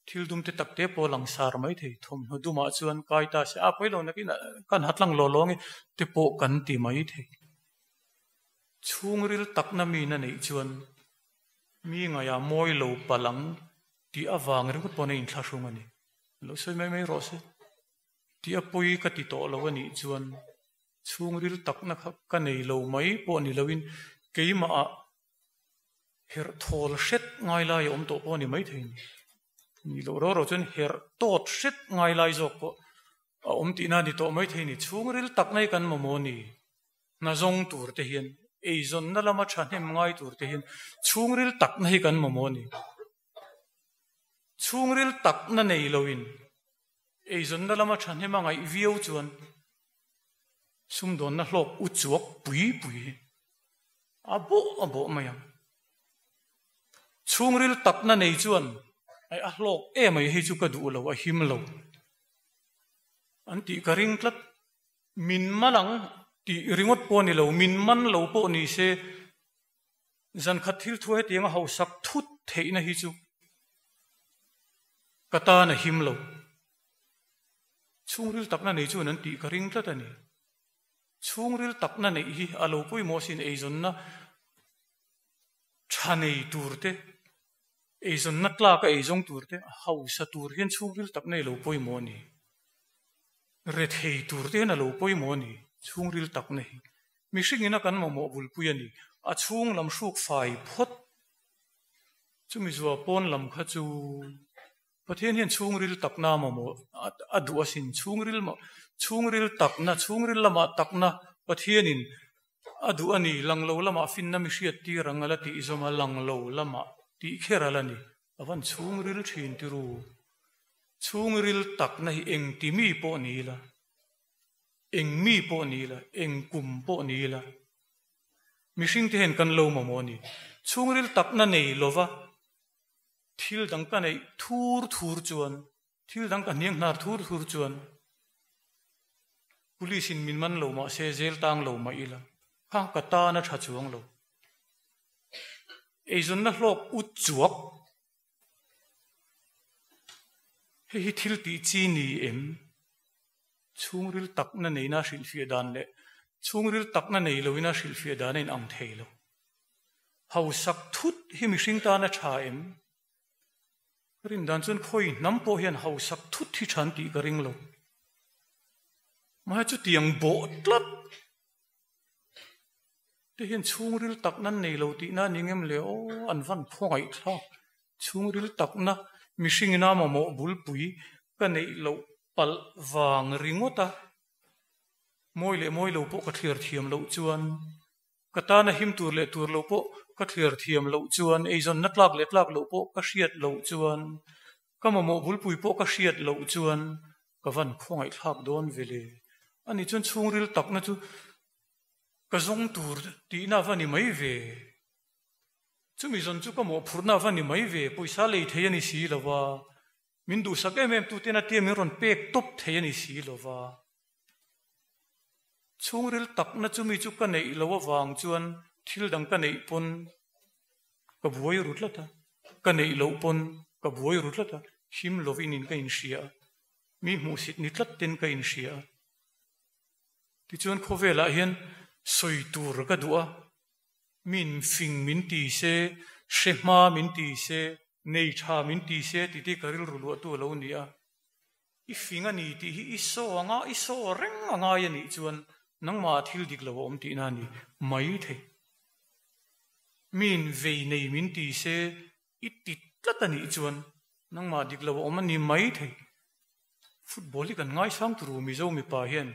thil dum te tak te pawh a lang sar mai thei. Thawmhnaw dumah chuan kai ta se, a pawi lo nakin kan ha tlang law law nge te pawh kan ti mai thei. Chhungril takna mi na neih chuan mi ngaihah mawi lo palh ang tih avang ringawt pawhin a inthlahrung a ni. Lo sawi mai mai rawh se. Tih a pawi ka ti tawh lo a nih chuan Chhungril takna kha ka nei lo mai pawh ni loin keimahah herh thawl hret ngai lai a awm tawh pawh a ni maithei ni. Ni loh ro ro chuan herh tawt hret ngai lai zawk pawh a awm tihna a ni tawh maithei ni. Chhungril takna hi kan mamawh a ni. Hna zawng tur te hian, eizawnna lama thahnem ngai tur te hian chhungril takna hi kan mamawh a ni. Chhungril takna nei loin eizawnna lama thahnem a ngaih viau chuan Sumdawnna hlawk u chuak pui pui hi a bawh a bawh mai ang. Chhungril takna nei chuan ai a hlawk em ai hei chu ka duh lo a him lo an tih ka ring tlat. Min man ang tih ringawt pawh a ni lo, min man lo pawh ni se zankhat thil thu hetiang a hausak thut theihna hi chu ka tan a him lo. Chhungril takna nei chuan an tih ka ring tlat a ni. Chhungril takna neih hi a lo pawimawh asin eizawnna tha nei tur te, eizawnna tlak a eizawng tur te, hausa tur hian chhungril takna hi a lo pawimawh a ni. Rethei tur te hian a lo pawimawh a ni, chhungril takna hi. Mihring ina kan mamawh bulpui a ni. A chhung lam hruk fai phawt. Chumi zua pawn lam kha chu Pathian hian chhungril takna a mamawh a duh asin. Chhungril chhungril takna, chhungril lamah takna Pathianin a duh a ni. Lang lo lamah finna mi hriat tir ang a la tih zawm a, lang lo lamah tih kher a la ni. A van chhungril thin ti ru. Chhungril takna hi eng ti mi pawh ni ila, eng mi pawh ni ila, eng kum pawh ni ila, mihringte hian kan lo mamawh a ni. Chhungril takna nei lova Thil dang ka neih thur thur chuan, thil dang ka hniang hnar thur thur chuan Police in min man lo mah se zel tang lo mah ila, kha ka tan a tha chuang lo. Eizawnna hlawk ut chuak. Hei hi thil tih chi ni em? Chhungril takna neina hrilhfiah dan leh chhungril takna nei loina hrilhfiah dan a inang thei lo. Hausak thut hi mihring tan a tha em? Ka rin dan chuan khawi hnam pawh hian hausak thut hi tha an tih ka ring lo. Mahse chutiang bawh tlat te hian chhungril takna an nei lo tihna a ni ngem le aw, an van khawngaih thlak. Chhungril takna mihring ina mamawh bulpui ka neih loh palh vang ringawt a, mawi leh mawi lo pawh ka thliar thiam loh chuan Ka tana him tur leh tur lo pawh ka thliar thiam loh chuan, eizawnna tlak leh tlak loh pawh ka hriat loh chuan, ka mamawh bulpui pawh ka hriat loh chuan ka van khawngaihthlak dawn ve le. Ani chuan chhungril takna chu ka zawng tur tihna va ni mai ve. Chumi zawn chu ka mawhphurhna va ni mai ve, pawisa lei thei a ni si lo va, min duhsak em em tuten a tia min rawn pek tawp thei a ni si lo va. Chhungril takna chu mi chu ka neih loh avang chuan thil dang ka neih pawn ka buai ru tlat a, ka neih loh pawn ka buai ru tlat a, him lovin in ka inhria a, mi hmuhsit ni tlat ten ka inhria a. Tichuan khawvelah hian sawi tur ka duh a, min fing min ti se, hre hma min ti se, nei tha min ti se tih te ka rilru luahtu a lo ni a. I fing a ni tih hi i saw anga i saw reng a ngai a nih chuan nangmah thil dik lo a awm tihna a ni mai thei. Miin vei nei min ti se i ti tlat a nih chuan nangmah dik lo a awm a ni mai thei. Football hi kan ngaisang turu Mizo mipa hian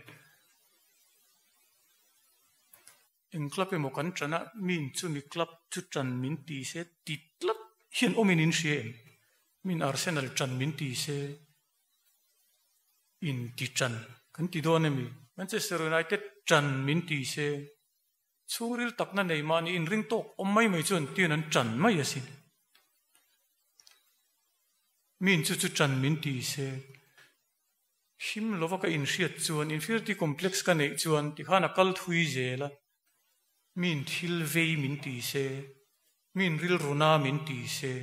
eng club emaw kan tan a, miin chumi club chu tan min ti se ti tlat hian awmin in hria em? Min Arsenal tan min ti se in ti tan kan ti dawn emi? Manchester United tan min ti se chhungril takna nei mahni inring tawk awm mai mai chuan tian an tan mai asin. Min chu chu tan min ti se him lova ka inhriat chuan inferiority complex ka neih chuan tikhan a kal thui zel a, min thil vei min ti se Min rilru na min ti se.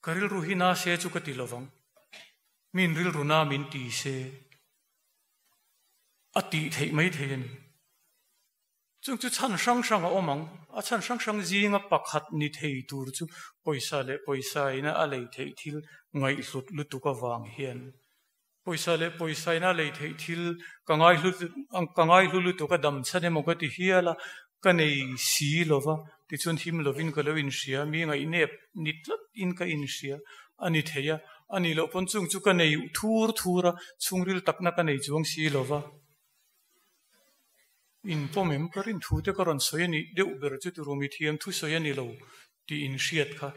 Ka rilru hi na se chu ka ti lovang. Min rilru na min ti se. A tih theih mai thei a ni. Chung chu chhan hrang hrang a awm ang. A chhan hrang hrang zinga pakhat ni thei tur chu pawisa leh pawisa ina a lei theih thil ngaihhlut lutuk avang hian pawisa leh pawisa ina lei theih thil ka ngaihlu ka ngaihlu lutuk a dam chhan emaw ka ti hial a, ka nei si lo va, tichuan him lovin ka lo inhria, mi ngaihnep ni tlat in ka inhria a ni thei a, a nih loh pawn chung chu ka nei thur thur a, chhungril takna ka nei chuang si lo va. Inpawm em ka rin thu te ka rawn sawi a nih deuh ber chu turu mithiam thusawi a ni lo tih inhriat kha.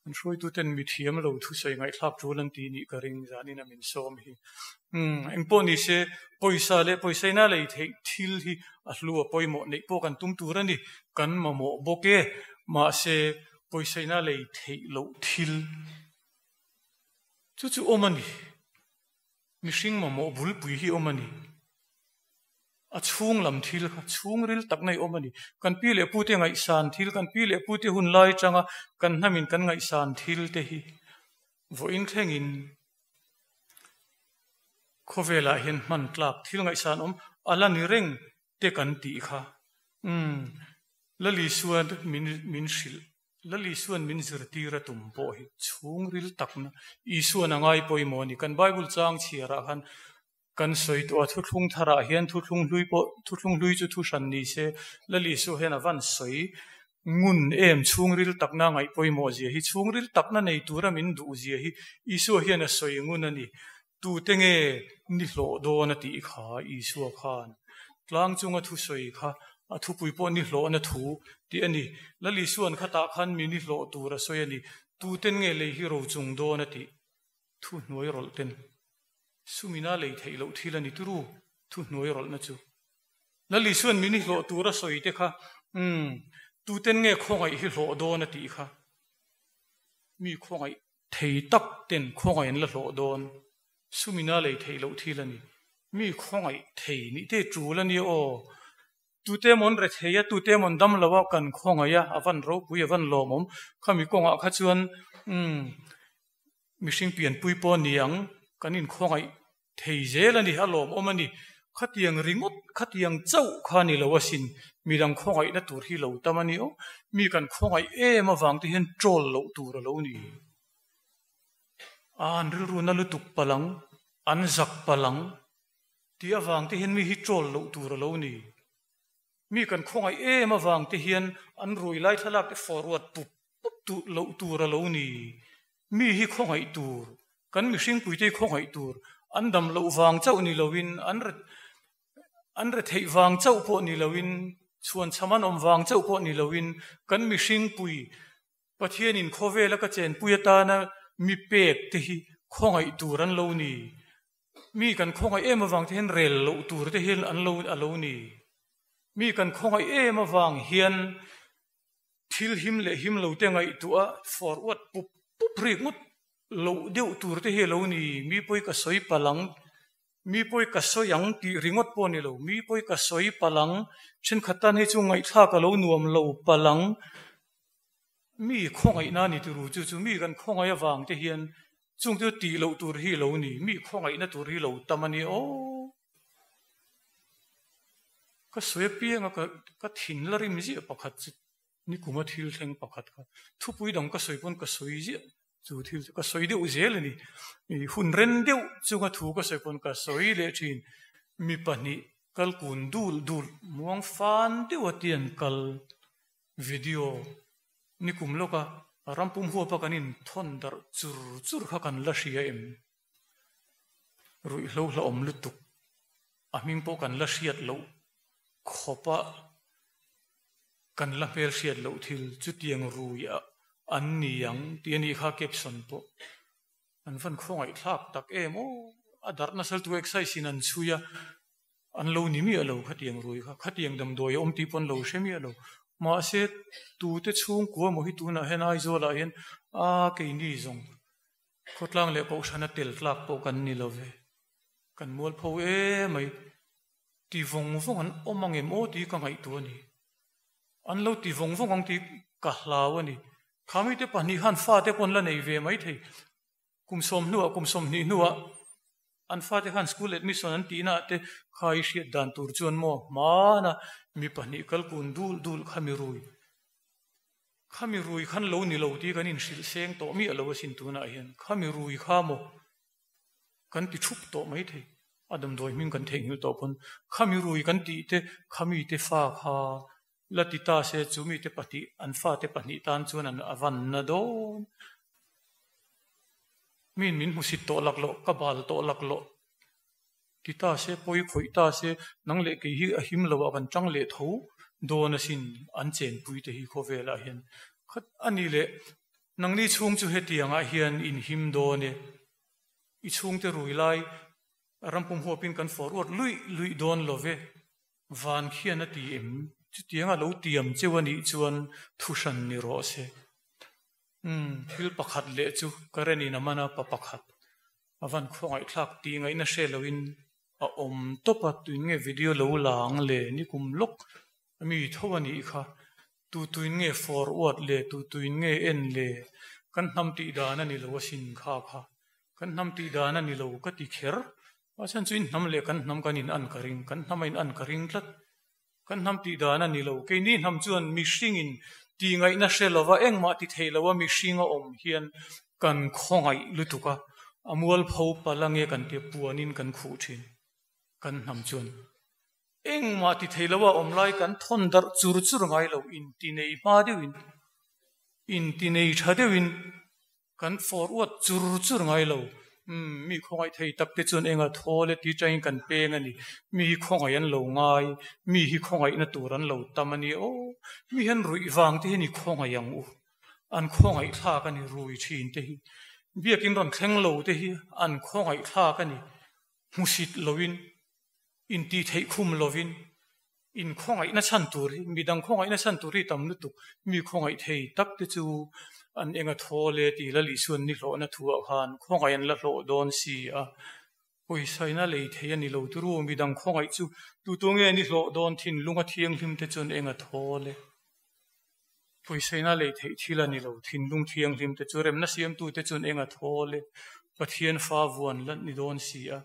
An hruaituten mi thiam lo thusawi ngaihthlak tul an tih nih ka ring zanin a min sawm hi. Umm, engpawh ni se, pawisa leh pawisaina lei theih thil hi a hlu a pawimawh neih pawh kan tum tur a ni, kan mamawh bawk e. Mahse, pawisaina lei theih loh thil chu chu awm a ni. Mihring mamawh bulpui hi awm a ni. A chhung lam thil kha chhungril tak nei awm a ni. Kan pi leh pute ngaihsan thil, kan pi leh pute hun lai atanga kan hnamin kan ngaihsan thil te hi vawiin thlengin khawvelah hian hman tlak thil ngaihsan awm a la ni reng te kan tih kha. Umm, Lali Suan min min hrilh, Lali Suan min zirtir a tum pawh hi chhungril takna Isuan a ngai pawimawh a ni. Kan Bible chang chhiarah khan Kan sawi tawh a, thuthlung tharah hian thuthlung hlui pawh, thuthlung hlui chu thu hran ni se, Lal Isua hian a van sawi ngun em, chhungril takna ngaih pawimawh zia hi, chhungril takna nei tura min duh zia hi Isua hian a sawi ngun a ni. Tute nge ni hlawh dawn a tih kha Isua khan tlang chunga thusawi kha a thupui pawh ni hlawhna thu tih a ni. Lal Isua'n khatah khan mi ni hlawh tur a sawi a ni. Tuten nge lei hi ro chung dawn a tih? Thu hnuai rawlh ten sumina lei theih loh thil a ni turu thu hnuai rawlhna chu. Lal Isua'n min hi hlawh tur a sawi te kha, umm, tuten nge khawngaih hi hlawh dawn a tih kha. Mi khawngaih thei tak ten khawngaih an la hlawh dawn, sumina lei theih loh thil a ni. Mi khawngaih thei nih te tul a nia aw. Tute mawn rethei a, tute mawn dam lo a kan khawngaih a, a van ropui, a van lawmawm. Khami kawngah kha chuan, umm, Mihring pianpui pawh ni ang, kan inkhawngaih Thei zel a ni, a lawmawm a ni. Khatiang ringawt, khatiang chauh kha ni lo asin, midang khawngaihna tur hi lo tam a ni aw. Mi kan khawngaih em avang te hian troll loh tur a lo ni. A an rilru na lutuk palang, an zak palang tih avang te hian mi hi troll loh tur a lo ni. Mi kan khawngaih em avang te hian an rui lai thlalak te forward pup pup duh loh tur a lo ni. Mi hi khawngaih tur, kan mihringpuite hi khawngaih tur, an dam loh vang chauh ni loin, an an retheih vang chauh pawh ni loin, chhuanchham an awm vang chauh pawh ni loin, kan mihringpui Pathianin khawvela ka chenpui atana mi pek te hi khawngaih tur an lo ni. Mi kan khawngaih em avang te hian rel loh tur te hian an lo a lo ni. Mi kan khawngaih em avang hian thil him leh him lo te ngaihtuah forward pup pup rik ngawt loh deuh tur te hi a lo ni. Mi pawi ka sawi palh ang, mi pawi ka sawi ang tih ringawt pawh a ni lo. Mi pawi ka sawi palh ang, thenkhat tan hi chu ngaihthlak a lo nuam lo palh ang. Mi khawngaihna ni turu chu chu mi kan khawngaih avang te hian chung chu tih loh tur hi lo ni, mi khawngaihna tur hi lo tam a ni aw. Ka sawi apiang a ka thin la rim ziah pakhat chu nikuma thil thleng pakhat kha thupui dang ka sawi pawn ka sawi ziah chu thil chu ka sawi deuh zel a ni. Hun ren deuh chunga thu ka sawi pawn ka sawi leh thin. Mi pahnih kal kun dul dul muang fan deuh a tian kal Video, Nikum lawka rampum huapa kan inthawn darh chur chur kha kan la hria em? Ruihhlo hlauhawm lutuk, a hming pawh kan la hriat loh khawpa kan la hmel hriat loh thil chutiang rui an ni ang tih a nih kha caption pawh an van khawngaihthlak tak em aw! A darh nasa lutuk excise in an chhui a. An lo ni miah lo khatiang rui kha, khatiang damdawi a awm tih pawh an lo hre miah lo. Mahse, tute chhungkua maw hi tunah hian Aizawlah hian a keini zawng khawtlang leh kohhrana tel tlak pawh kan ni lo ve, kan mualpho emai ti vawng vawng an awm ang em aw tih ka ngaihtuah a ni. An lo ti vawng vawng ang tih ka hlau a ni. Kha mite pahnih khan fate pawh an la nei ve maithei. Kum sawm hnuah, kum 20 hnuah an fate khan school admission an tihna ah te kha i hriat dan tur chuan maw hmana mi pahnih kal kun dul dul kha mi rui kha mi rui khan lo ni lo tih kan inhrilh seng tawh miah lo asin tunah hian kha mi rui kha maw kan ti thup tawh mai thei a damdawi hming kan theihnghilh tawh pawn kha mi rui kan tih te kha mi te fa kha la ti ta se chu mite pahnih an fate pahnih tan chuan an a van na dawn. Min min hmusit tawh lak loh, ka bal tawh lak loh ti ta se, pawi khawih ta se, nang leh kei hi a him lo ah kan tang leh tho dawn asin an chenpui te hi khawvelah hian khat a ni leh nangni chhung chu hetiang ah hian in him dawn e, i chhungte rui lai rampum huapin kan forward luih luih dawn lo ve. Van khian a ti em? Chutianga lo tiam cheu a nih chuan thu hran ni rawh se. Umm, thil pakhat leh chu ka ren in a man a, pa pakhat a van khawngaihthlak tih ngaihna hre loin a awm tawp a, tuin nge video lo la ang le nikum lawk mi tho a nih kha, tu tuin nge forward le, tu tuin nge en le, kan hnam tih dan a ni lo asin kha kha, kan hnam tih dan a ni lo ka ti kher. A chhan chu in hnam leh kan hnam kan in an ka ring, kan hnam a in an ka ring tlat. Kan hnam tih dan a ni lo. Keini hnam chuan mihringin tih ngaihna hre lova engmah ti thei loa mihring a awm hian kan khawngaih lutuk a, a mualpho palh ange kan tia puanin kan khuh thin. Kan hnam chuan engmah ti thei loa awm lai kan thawn darh chur chur ngai lo, inti nei hma deuhin, inti nei tha deuhin Kan forward chur chur ngai lo. Umm, mi khawngaih thei tak te chuan enga thaw le ti tangin kan peng a ni. Mi hi khawngaih an lo ngai, mi hi khawngaihna tur an lo tam a ni. Aw, mi hian ruih vang te hi ni khawngaih ang u. An khawngaih thlak a ni, rui thin te hi. Biakin rawn thleng lo te hi an khawngaih thlak a ni. Hmusit loin, intihtheih khum lovin, in khawngaihna chhan tur hi, midang khawngaihna chhan tur hi tam lutuk, mi khawngaih thei tak te chu an enga thaw le tih Lal Isuan ni hlawhna thuah khan khawngaih an la hlawh dawn si a, pawisaina lei thei a ni lo turu, midang khawngaih chu tu tu nge ni hlawh dawn thinlunga thianghlim te chuan enga thaw le. Pawisaina lei theih thil a ni lo, thinlung thianghlim te chu remna siamtu te chuan enga thaw le, Pathian fa vuan lanh ni dawn si a.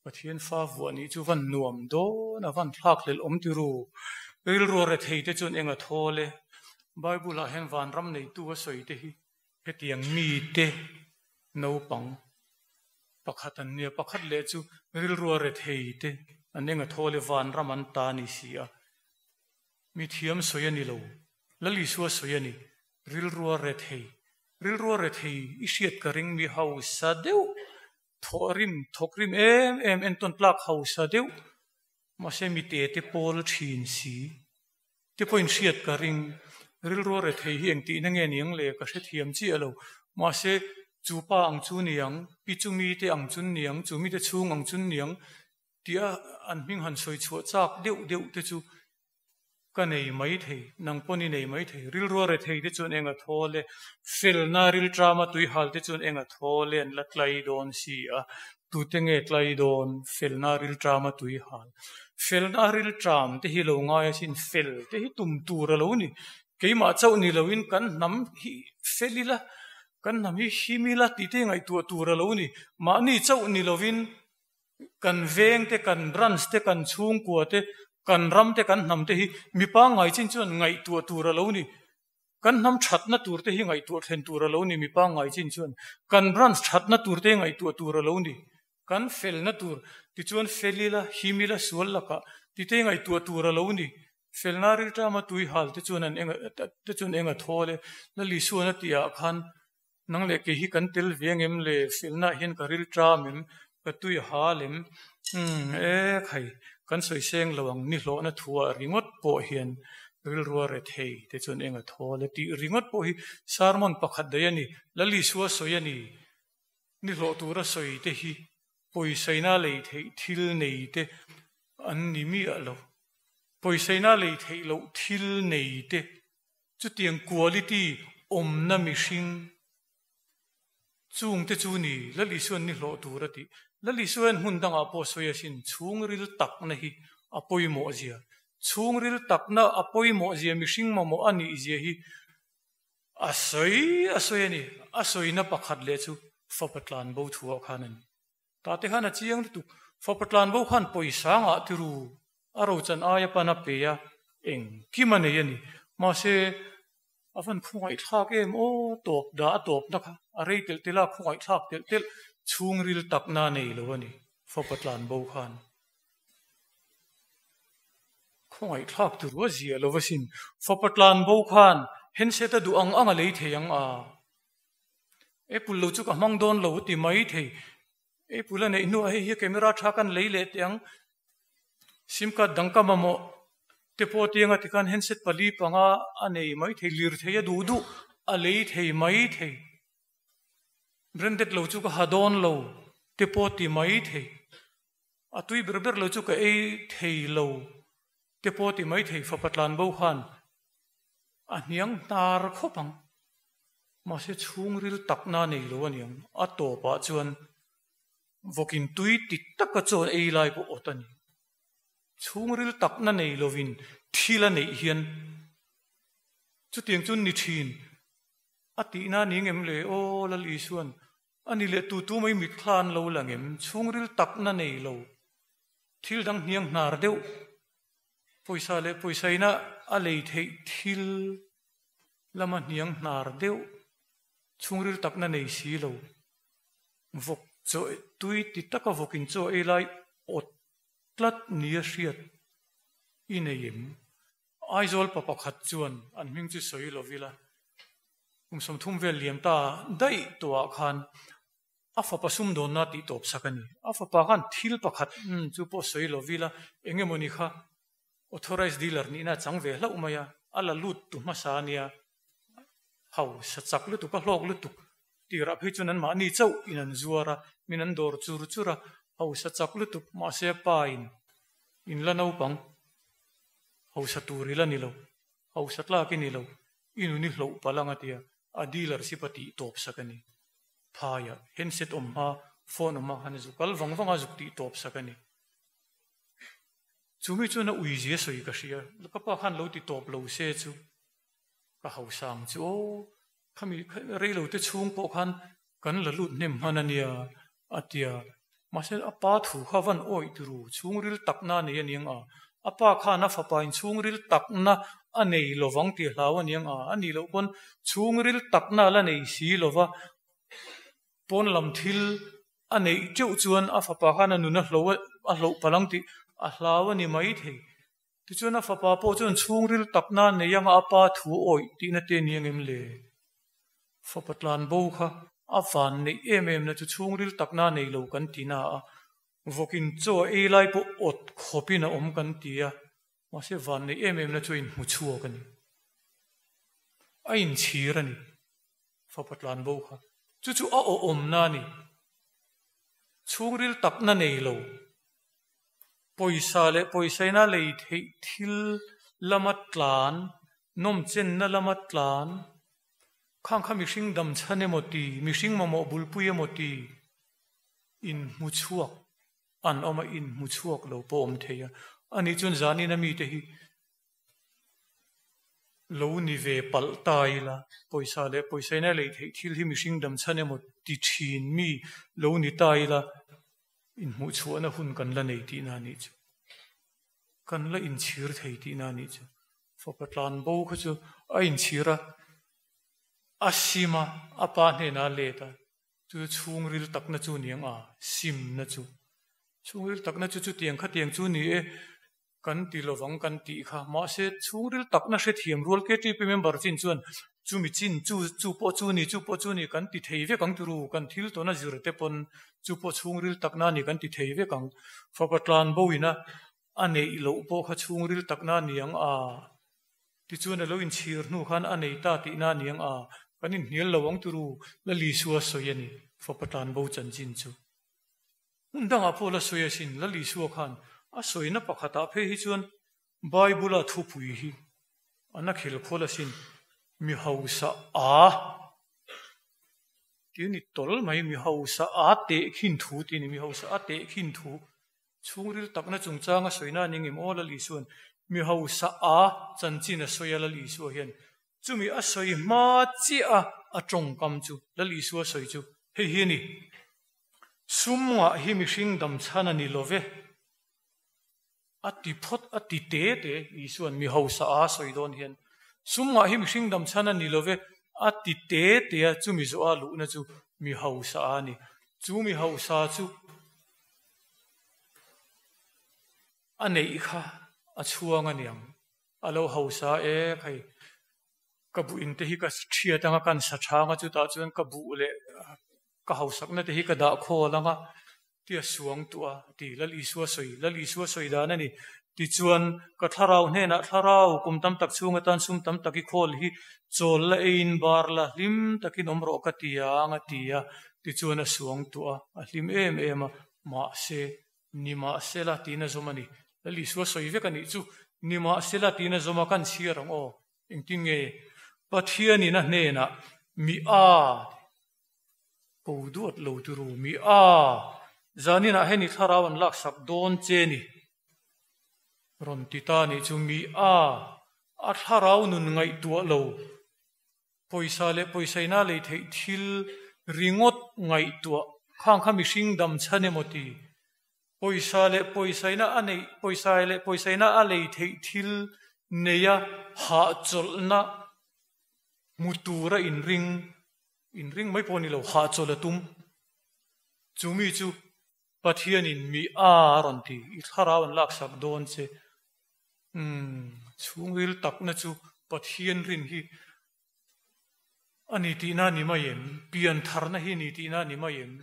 Pathian fa vuah nih chu van nuam dawn a, van thlak hlelh awm ti ru. Rilru rethei te chuan eng a thawl e. Bible ah hian vanram neitu a sawi te hi hetiang mite naupang pakhat an nia, pakhat leh chu rilru rethei te an eng a thawl e, vanram an ta ni si a. Mi thiam sawi a ni lo, Lal Isua sawi a ni, rilru rethei, rilru rethei i hriat ka ring mi hausa deuh Thawhrim, thawkrim em em entawn tlak hausa deuh, mahse mi te te pawl thin si. Te pawhin hriat ka ring, rilru a rethei hi engtihna nge niang le ka hrethiam chiah lo, mahse chu pa ang chu niang, pi chu mite ang chun niang, chu mite chhung ang chun niang tia an hming han sawi chhuah chak deuh deuh te chu Ka nei mai thei, nang pawn i nei mai thei. Rilrua rethei te chuan eng a thawl e, felna rilṭama tuihal te chuan eng a thawl e an la tlai dawn si a. Tute nge tlai dawn felna rilṭama tuihal? Felna rilṭam te hi lo ngai asin, fel te hi tum tur a lo ni. Keimah chauh ni loin kan hnam hi fel ila, kan hnam hi him ila tih te hi ngaihtuah tur a lo ni. Mahni chauh ni loin Kan veng te, kan branch te, kan chhungkua te, kan ram te, kan hnam te hi mi pangngai chin chuan ngaihtuah tur a lo ni. Kan hnam thatna tur te hi ngaihtuah thlen tur a lo ni mi pangngai chin chuan. Kan branch thatna tur te hi ngaihtuah tur a lo ni. Kan felna tur tichuan fel ila, him ila, sual lakah tite hi ngaihtuah tur a lo ni. Felna rilṭama tui hal te chuan an eng te chuan eng a thawl e. Lal Isuan a tih ah khan Nang leh kei hi kan tel ve angem le? Felnaah hian ka ril ṭam em? Ka tui a hal em? Umm, e khai, kan sawi seng lo ang, ni hlawhna thuah ringawt pawh hian rilrua rethei te chuan eng a thawl e tih ringawt pawh hi sermon pakhat daih a ni. Lal Isua sawi a ni. Ni hlawh tura sawi te hi pawisaina lei theih thil nei te an ni miah lo. Pawisaina lei theih loh thil nei te Chutiang quality awmna mihring chungte chu ni Lal Isuan ni hlawh tur a tih. Lal Isuan hmun dangah pawh sawi asin chhungril takna hi a pawimawh zia. Chhungril takna a pawimawh zia mihring mamawh a nih zia hi a sawi a sawi a ni. A sawina pakhat leh chu fapa tlanbo thuah khan a ni. Tah te khan a chiang lutuk. Fapa tlanbo khan pawisa ngah ti ru a rochan aia pan a pe a, engkim a nei a ni. Mahse, a van khawngaihthlak em aw, tawp dah a tawpna kha a rei telh telh a, khawngaihthlak telh telh chhungril takna a nei lo a ni, fapa tlanbo khan. Khawngaihthlak tur a ziah lo asin, fapa tlanbo khan handset a duh ang ang a lei thei ang a. Apple lo chu ka hmang dawn lo ti mai thei. Apple a neih hnuah hei hi camera tha kan lei leh teh ang. Sim card dang ka mamawh te pawh tianga tikhan handset pali panga a nei mai thei, lirthei a duh duh a lei thei mai thei. Branded lo chu ka ha dawn lo te pawh ti mai thei. A tui ber ber lo chu ka ei thei lo te pawh ti mai thei fapa tlanbo khan a hniang hnar khawp ang. Mahse chhungril takna nei lo a niang. A tawpah chuan vawkin tui ti taka chuan ei lai pawh awt a ni. Chhungril takna nei lovin thil a neih hian chutiang chu ni thin a tihna a ni ngem le? Aw Lal Isuan a ni leh tu tu mai mitthla an lo la ngem? Chhungril takna nei lo thil dang hniang hnar deuh pawisa leh pawisaina a lei theih thil lama hniang hnar deuh chhungril takna nei si lo. Vawk chaw tui ti taka vawkin chaw ei lai awt tlat nia hriat i nei em? Aizawl pa pakhat chuan an hming chu sawi lo ila, kum 30 vel liam ta daih tawhah khan a fapa sumdawnna tih tawp sak a ni. A fapa khan thil pakhat chu pawh sawi lo ila, eng emawni kha Authorized dealer nihna a chang ve hlauh mai a, a la lut tu hmasa a nia, hausa chak lutuk a hlawk lutuk tirah phei chuan anmahni chauh in an zuar a, min an dawr chur chur a, hausa chak lutuk mahse pa in in la naupang hausa tur i la ni lo, hausa tlak i ni lo, i nun i hloh palh ang a tia, a dealership a tih tawp sak a ni. Phaiah handset awm hma, phone awm hma khan a zuk kal vang vang a zuk tih tawp sak a ni. Chumi chuan a ui zia sawi ka hria, ka pa khan lo ti tawp lo se chu ka hausa ang chu aw, khami rei lo te chhung pawh khan kan la lut hnem hman a nia a tia. Mahse a pa thu kha van awih turu chhungril takna a nei a niang a, a pa khan a fapa in chhungril takna a nei lovang tih a hlau a niang a, a nih loh pawn chhungril takna a la nei si lova pawn lam thil a neih teuh chuan a fapa khan a nun a hlo a hloh palh ang tih a hlau a ni maithei. Tichuan a fapa pawh chuan chhungril takna a nei anga a pa thu awih tihna te a ni angem le? Fapa tlan bo kha a van neih em em na chu chhungril takna a nei lo kan ti na a, vawkin chaw a ei lai pawh awt khawpin a awm kan ti a, mahse van neih em em na chu a inhmu chhuak a ni. A inchhir a ni. Fapa tlan bo kha chu chu a awhawmna a ni. Chhungril takna nei lo. Pawisa leh pawisaina lei theih thil lama tlan, nawmchenna lama tlan, khang kha mihring damchhan emaw ti, mihring mamawh bulpui emaw ti inhmu chhuak an awm a, inhmu chhuak lo pawh awm thei a. Ani chuan zanin a mite hi lo ni ve palh ta ila, pawisa leh pawisaina lei theih thil hi mihring damchhan emaw ti thin mi lo ni ta ila, Inhmuhchhuahna hun kan la nei tihna a nih chu. Kan la inchhir thei tihna a nih chu. Fapa tlan bo kha chu a inchhir a, a sim a, a pa hnenah a let a, chu chhungril takna chu niang a, simna chu. Chhungril takna chu chutiang khatiang chu ni e. Kan ti lovang kan tih kha. Mahse, chhungril takna hrethiam rual KTP member chin chuan chumi chin chu chu pawh chu ni, chu pawh chu ni kan ti thei vek ang turu, kan thil tawna zir te pawn chu pawh chhungril takna a ni kan ti thei vek ang. Fapa tlan bo ina a neih loh pawh kha chhungril takna a ni ang a, tichuan a lo inchhir hnu khan a nei ta tihna a ni ang a, kan inhnial lo ang turu, Lalisua sawi a ni, fapa tlan bo chanchin chu. Hmun dangah pawh la sawi asin, Lal Isua khan a sawina pakhatah phei hi chuan Bible-a thupui hi an a khel khawl asin, mi hausa a tih a ni tawl mai, mi hausa a tehkhin thu tih a ni, mi hausa a tehkhin thu chhungril takna chungchanga sawina a ni ngem aw Lal Isua'n mi hausa a chanchin a sawi a Lal Isua hian chumi a sawi hma chiah a a tawngkam chu Lal Isua sawi chu hei hi a ni. Sum ngah hi mihring dam chhan a ni lo ve. A ti phawt, a ti te te, Isua'n mi hausa a sawi dawn hian, Sum ngah hi mihring dam chhan a ni lo ve, a ti te te a, chumi zawha luhna chu mi hausa a ni. Chu mi hausa chu a neih kha a chhuang a niang, a lo hausa e khai. Ka buh in te hi ka thiat anga kan sa thang a, chutah chuan ka buh leh Ka hausakna te hi ka dah khawl ang a, tia suang tuah a ti. Lal Isua sawi, Lal Isua sawi dan a ni. Tichuan, ka thlarau hnenah thlarau kum tam tak chhung atan sum tam tak i khawl hi chawl la eiin bar la, hlim takin awm rawh ka ti ang a ti a. Tichuan a suang tuah a, a hlim em em a, mahse, nimahsela tiin a zawm a ni. Lal Isua sawi vek a nih chu, nimahsela tiin a zawm a, kan chhiar ang aw. Engtin nge Pathianin a hnenah mi a ko duat lo turu mi a zaninah heni thlarau an laksak dawn che ni rawn ti ta nih chu mi a a thlarau nun ngaihtuah lo pawisa leh pawisaina lei theih thil ringawt ngaihtuah khang kha mihring dam chhan emaw ti Pawisa leh pawisaina a neih pawisa leh pawisaina a lei theih thil neia hahchawlhna hmu tura inring inring mai pawh a ni lo, hahchawlh a tum. Chu mi chu Pathianin mi a a rawn ti, i thlarau an laksak dawn che. Umm, chhungril takna chu Pathian rin hi a ni tihna a ni mai em? Piantharna hi a ni tihna a ni mai em?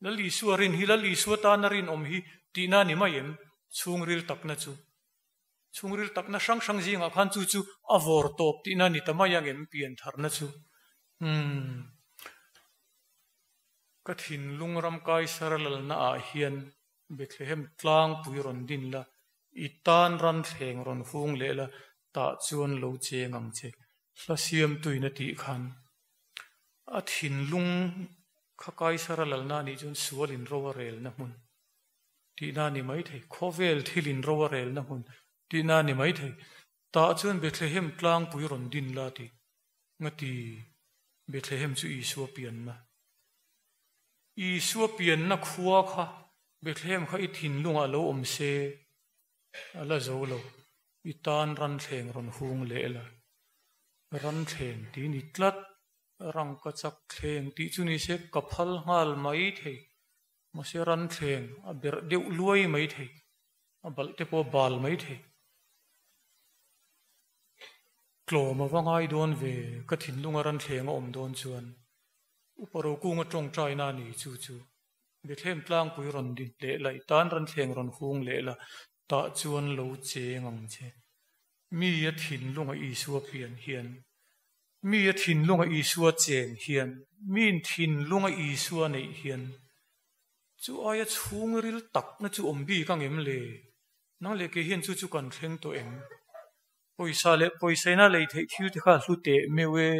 Lal Isua rin hi Lal Isua tana rinawm hi tihna a ni mai em? Chhungril takna chu. Chhungril takna hrang hrang zingah khan chu chu a vawr tawp tihna a ni ta mai ang em piantharna chu? Umm. Ka thinlung ram Kaisar lalna ah hian Bethlehem tlangpui rawn din la, i tan ram thleng rawn hung leh la, tah chuan lo cheng ang che. Hla siamtuin a tih khan a thinlung kha Kaisara lalna anih chuan sual in ro a relna hmun tihna a ni maithei, khawvel thil in ro a relna hmun tihna a ni maithei. Tah chuan Bethlehem tlangpui rawn din la tih ngati Bethlehem chu Isua pianna. Isua pianna khua kha. Bethlehem kha i thinlungah lo awm se, a la zo lo. I tan ranthleng rawn hung leh la. Ranthleng tih ni tlat, rangka chak thleng tih chu ni se ka phal nghal mai thei. Mahse ranthleng a berh deuh luai mai thei, a balh te pawh a bal mai thei. Tlawm a va ngai dawn ve, ka thinlunga ranthleng a awm dawn chuan Upa Rokunga tawngtaina a ni chu chu. Bethlehem tlangpui rawn din leh la, i tan ranthleng rawn hung leh la, tah chuan lo cheng ang che. Mi a thinlunga Isua pian hian, mi a thinlunga Isua chen hian, miin thinlunga Isua neih hian, chu aia chhungril takna chu awm bik ang em le? Nang leh kei hian chu chu kan thleng tawh em? Pawisa leh pawisaina lei theih thil te kha hlu teh meuh e,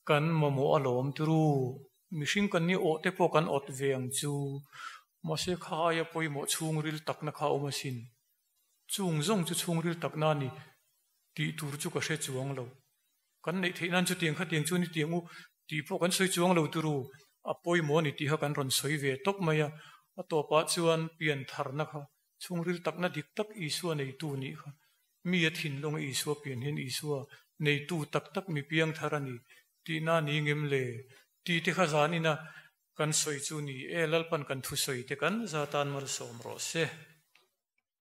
kan mamawh alawm turu. Mihring kan ni awh te pawh kan awt ve ang chu. Mahse kha aia pawimawh chhungril takna kha a awm asin. Chung zawng chu chhungril takna a ni tih tur chu ka hre chuang lo. Kan neih theih nan chutiang khatiang chu ni tiang u tih pawh kan sawi chuang lo turu. A pawimawh a ni tih kha kan rawn sawi ve tawp mai a. A tawpah chuan pian tharna kha chhungril takna dik tak Isua neitu nih kha Mi a thinlung a Isua pian hian Isua neitu tak tak mi piang thar a ni tihna ni ngem le? Tih te kha zan ina kan sawi chu ni e, Lalpan kan thusawi te kan za tan malsawm rawh se.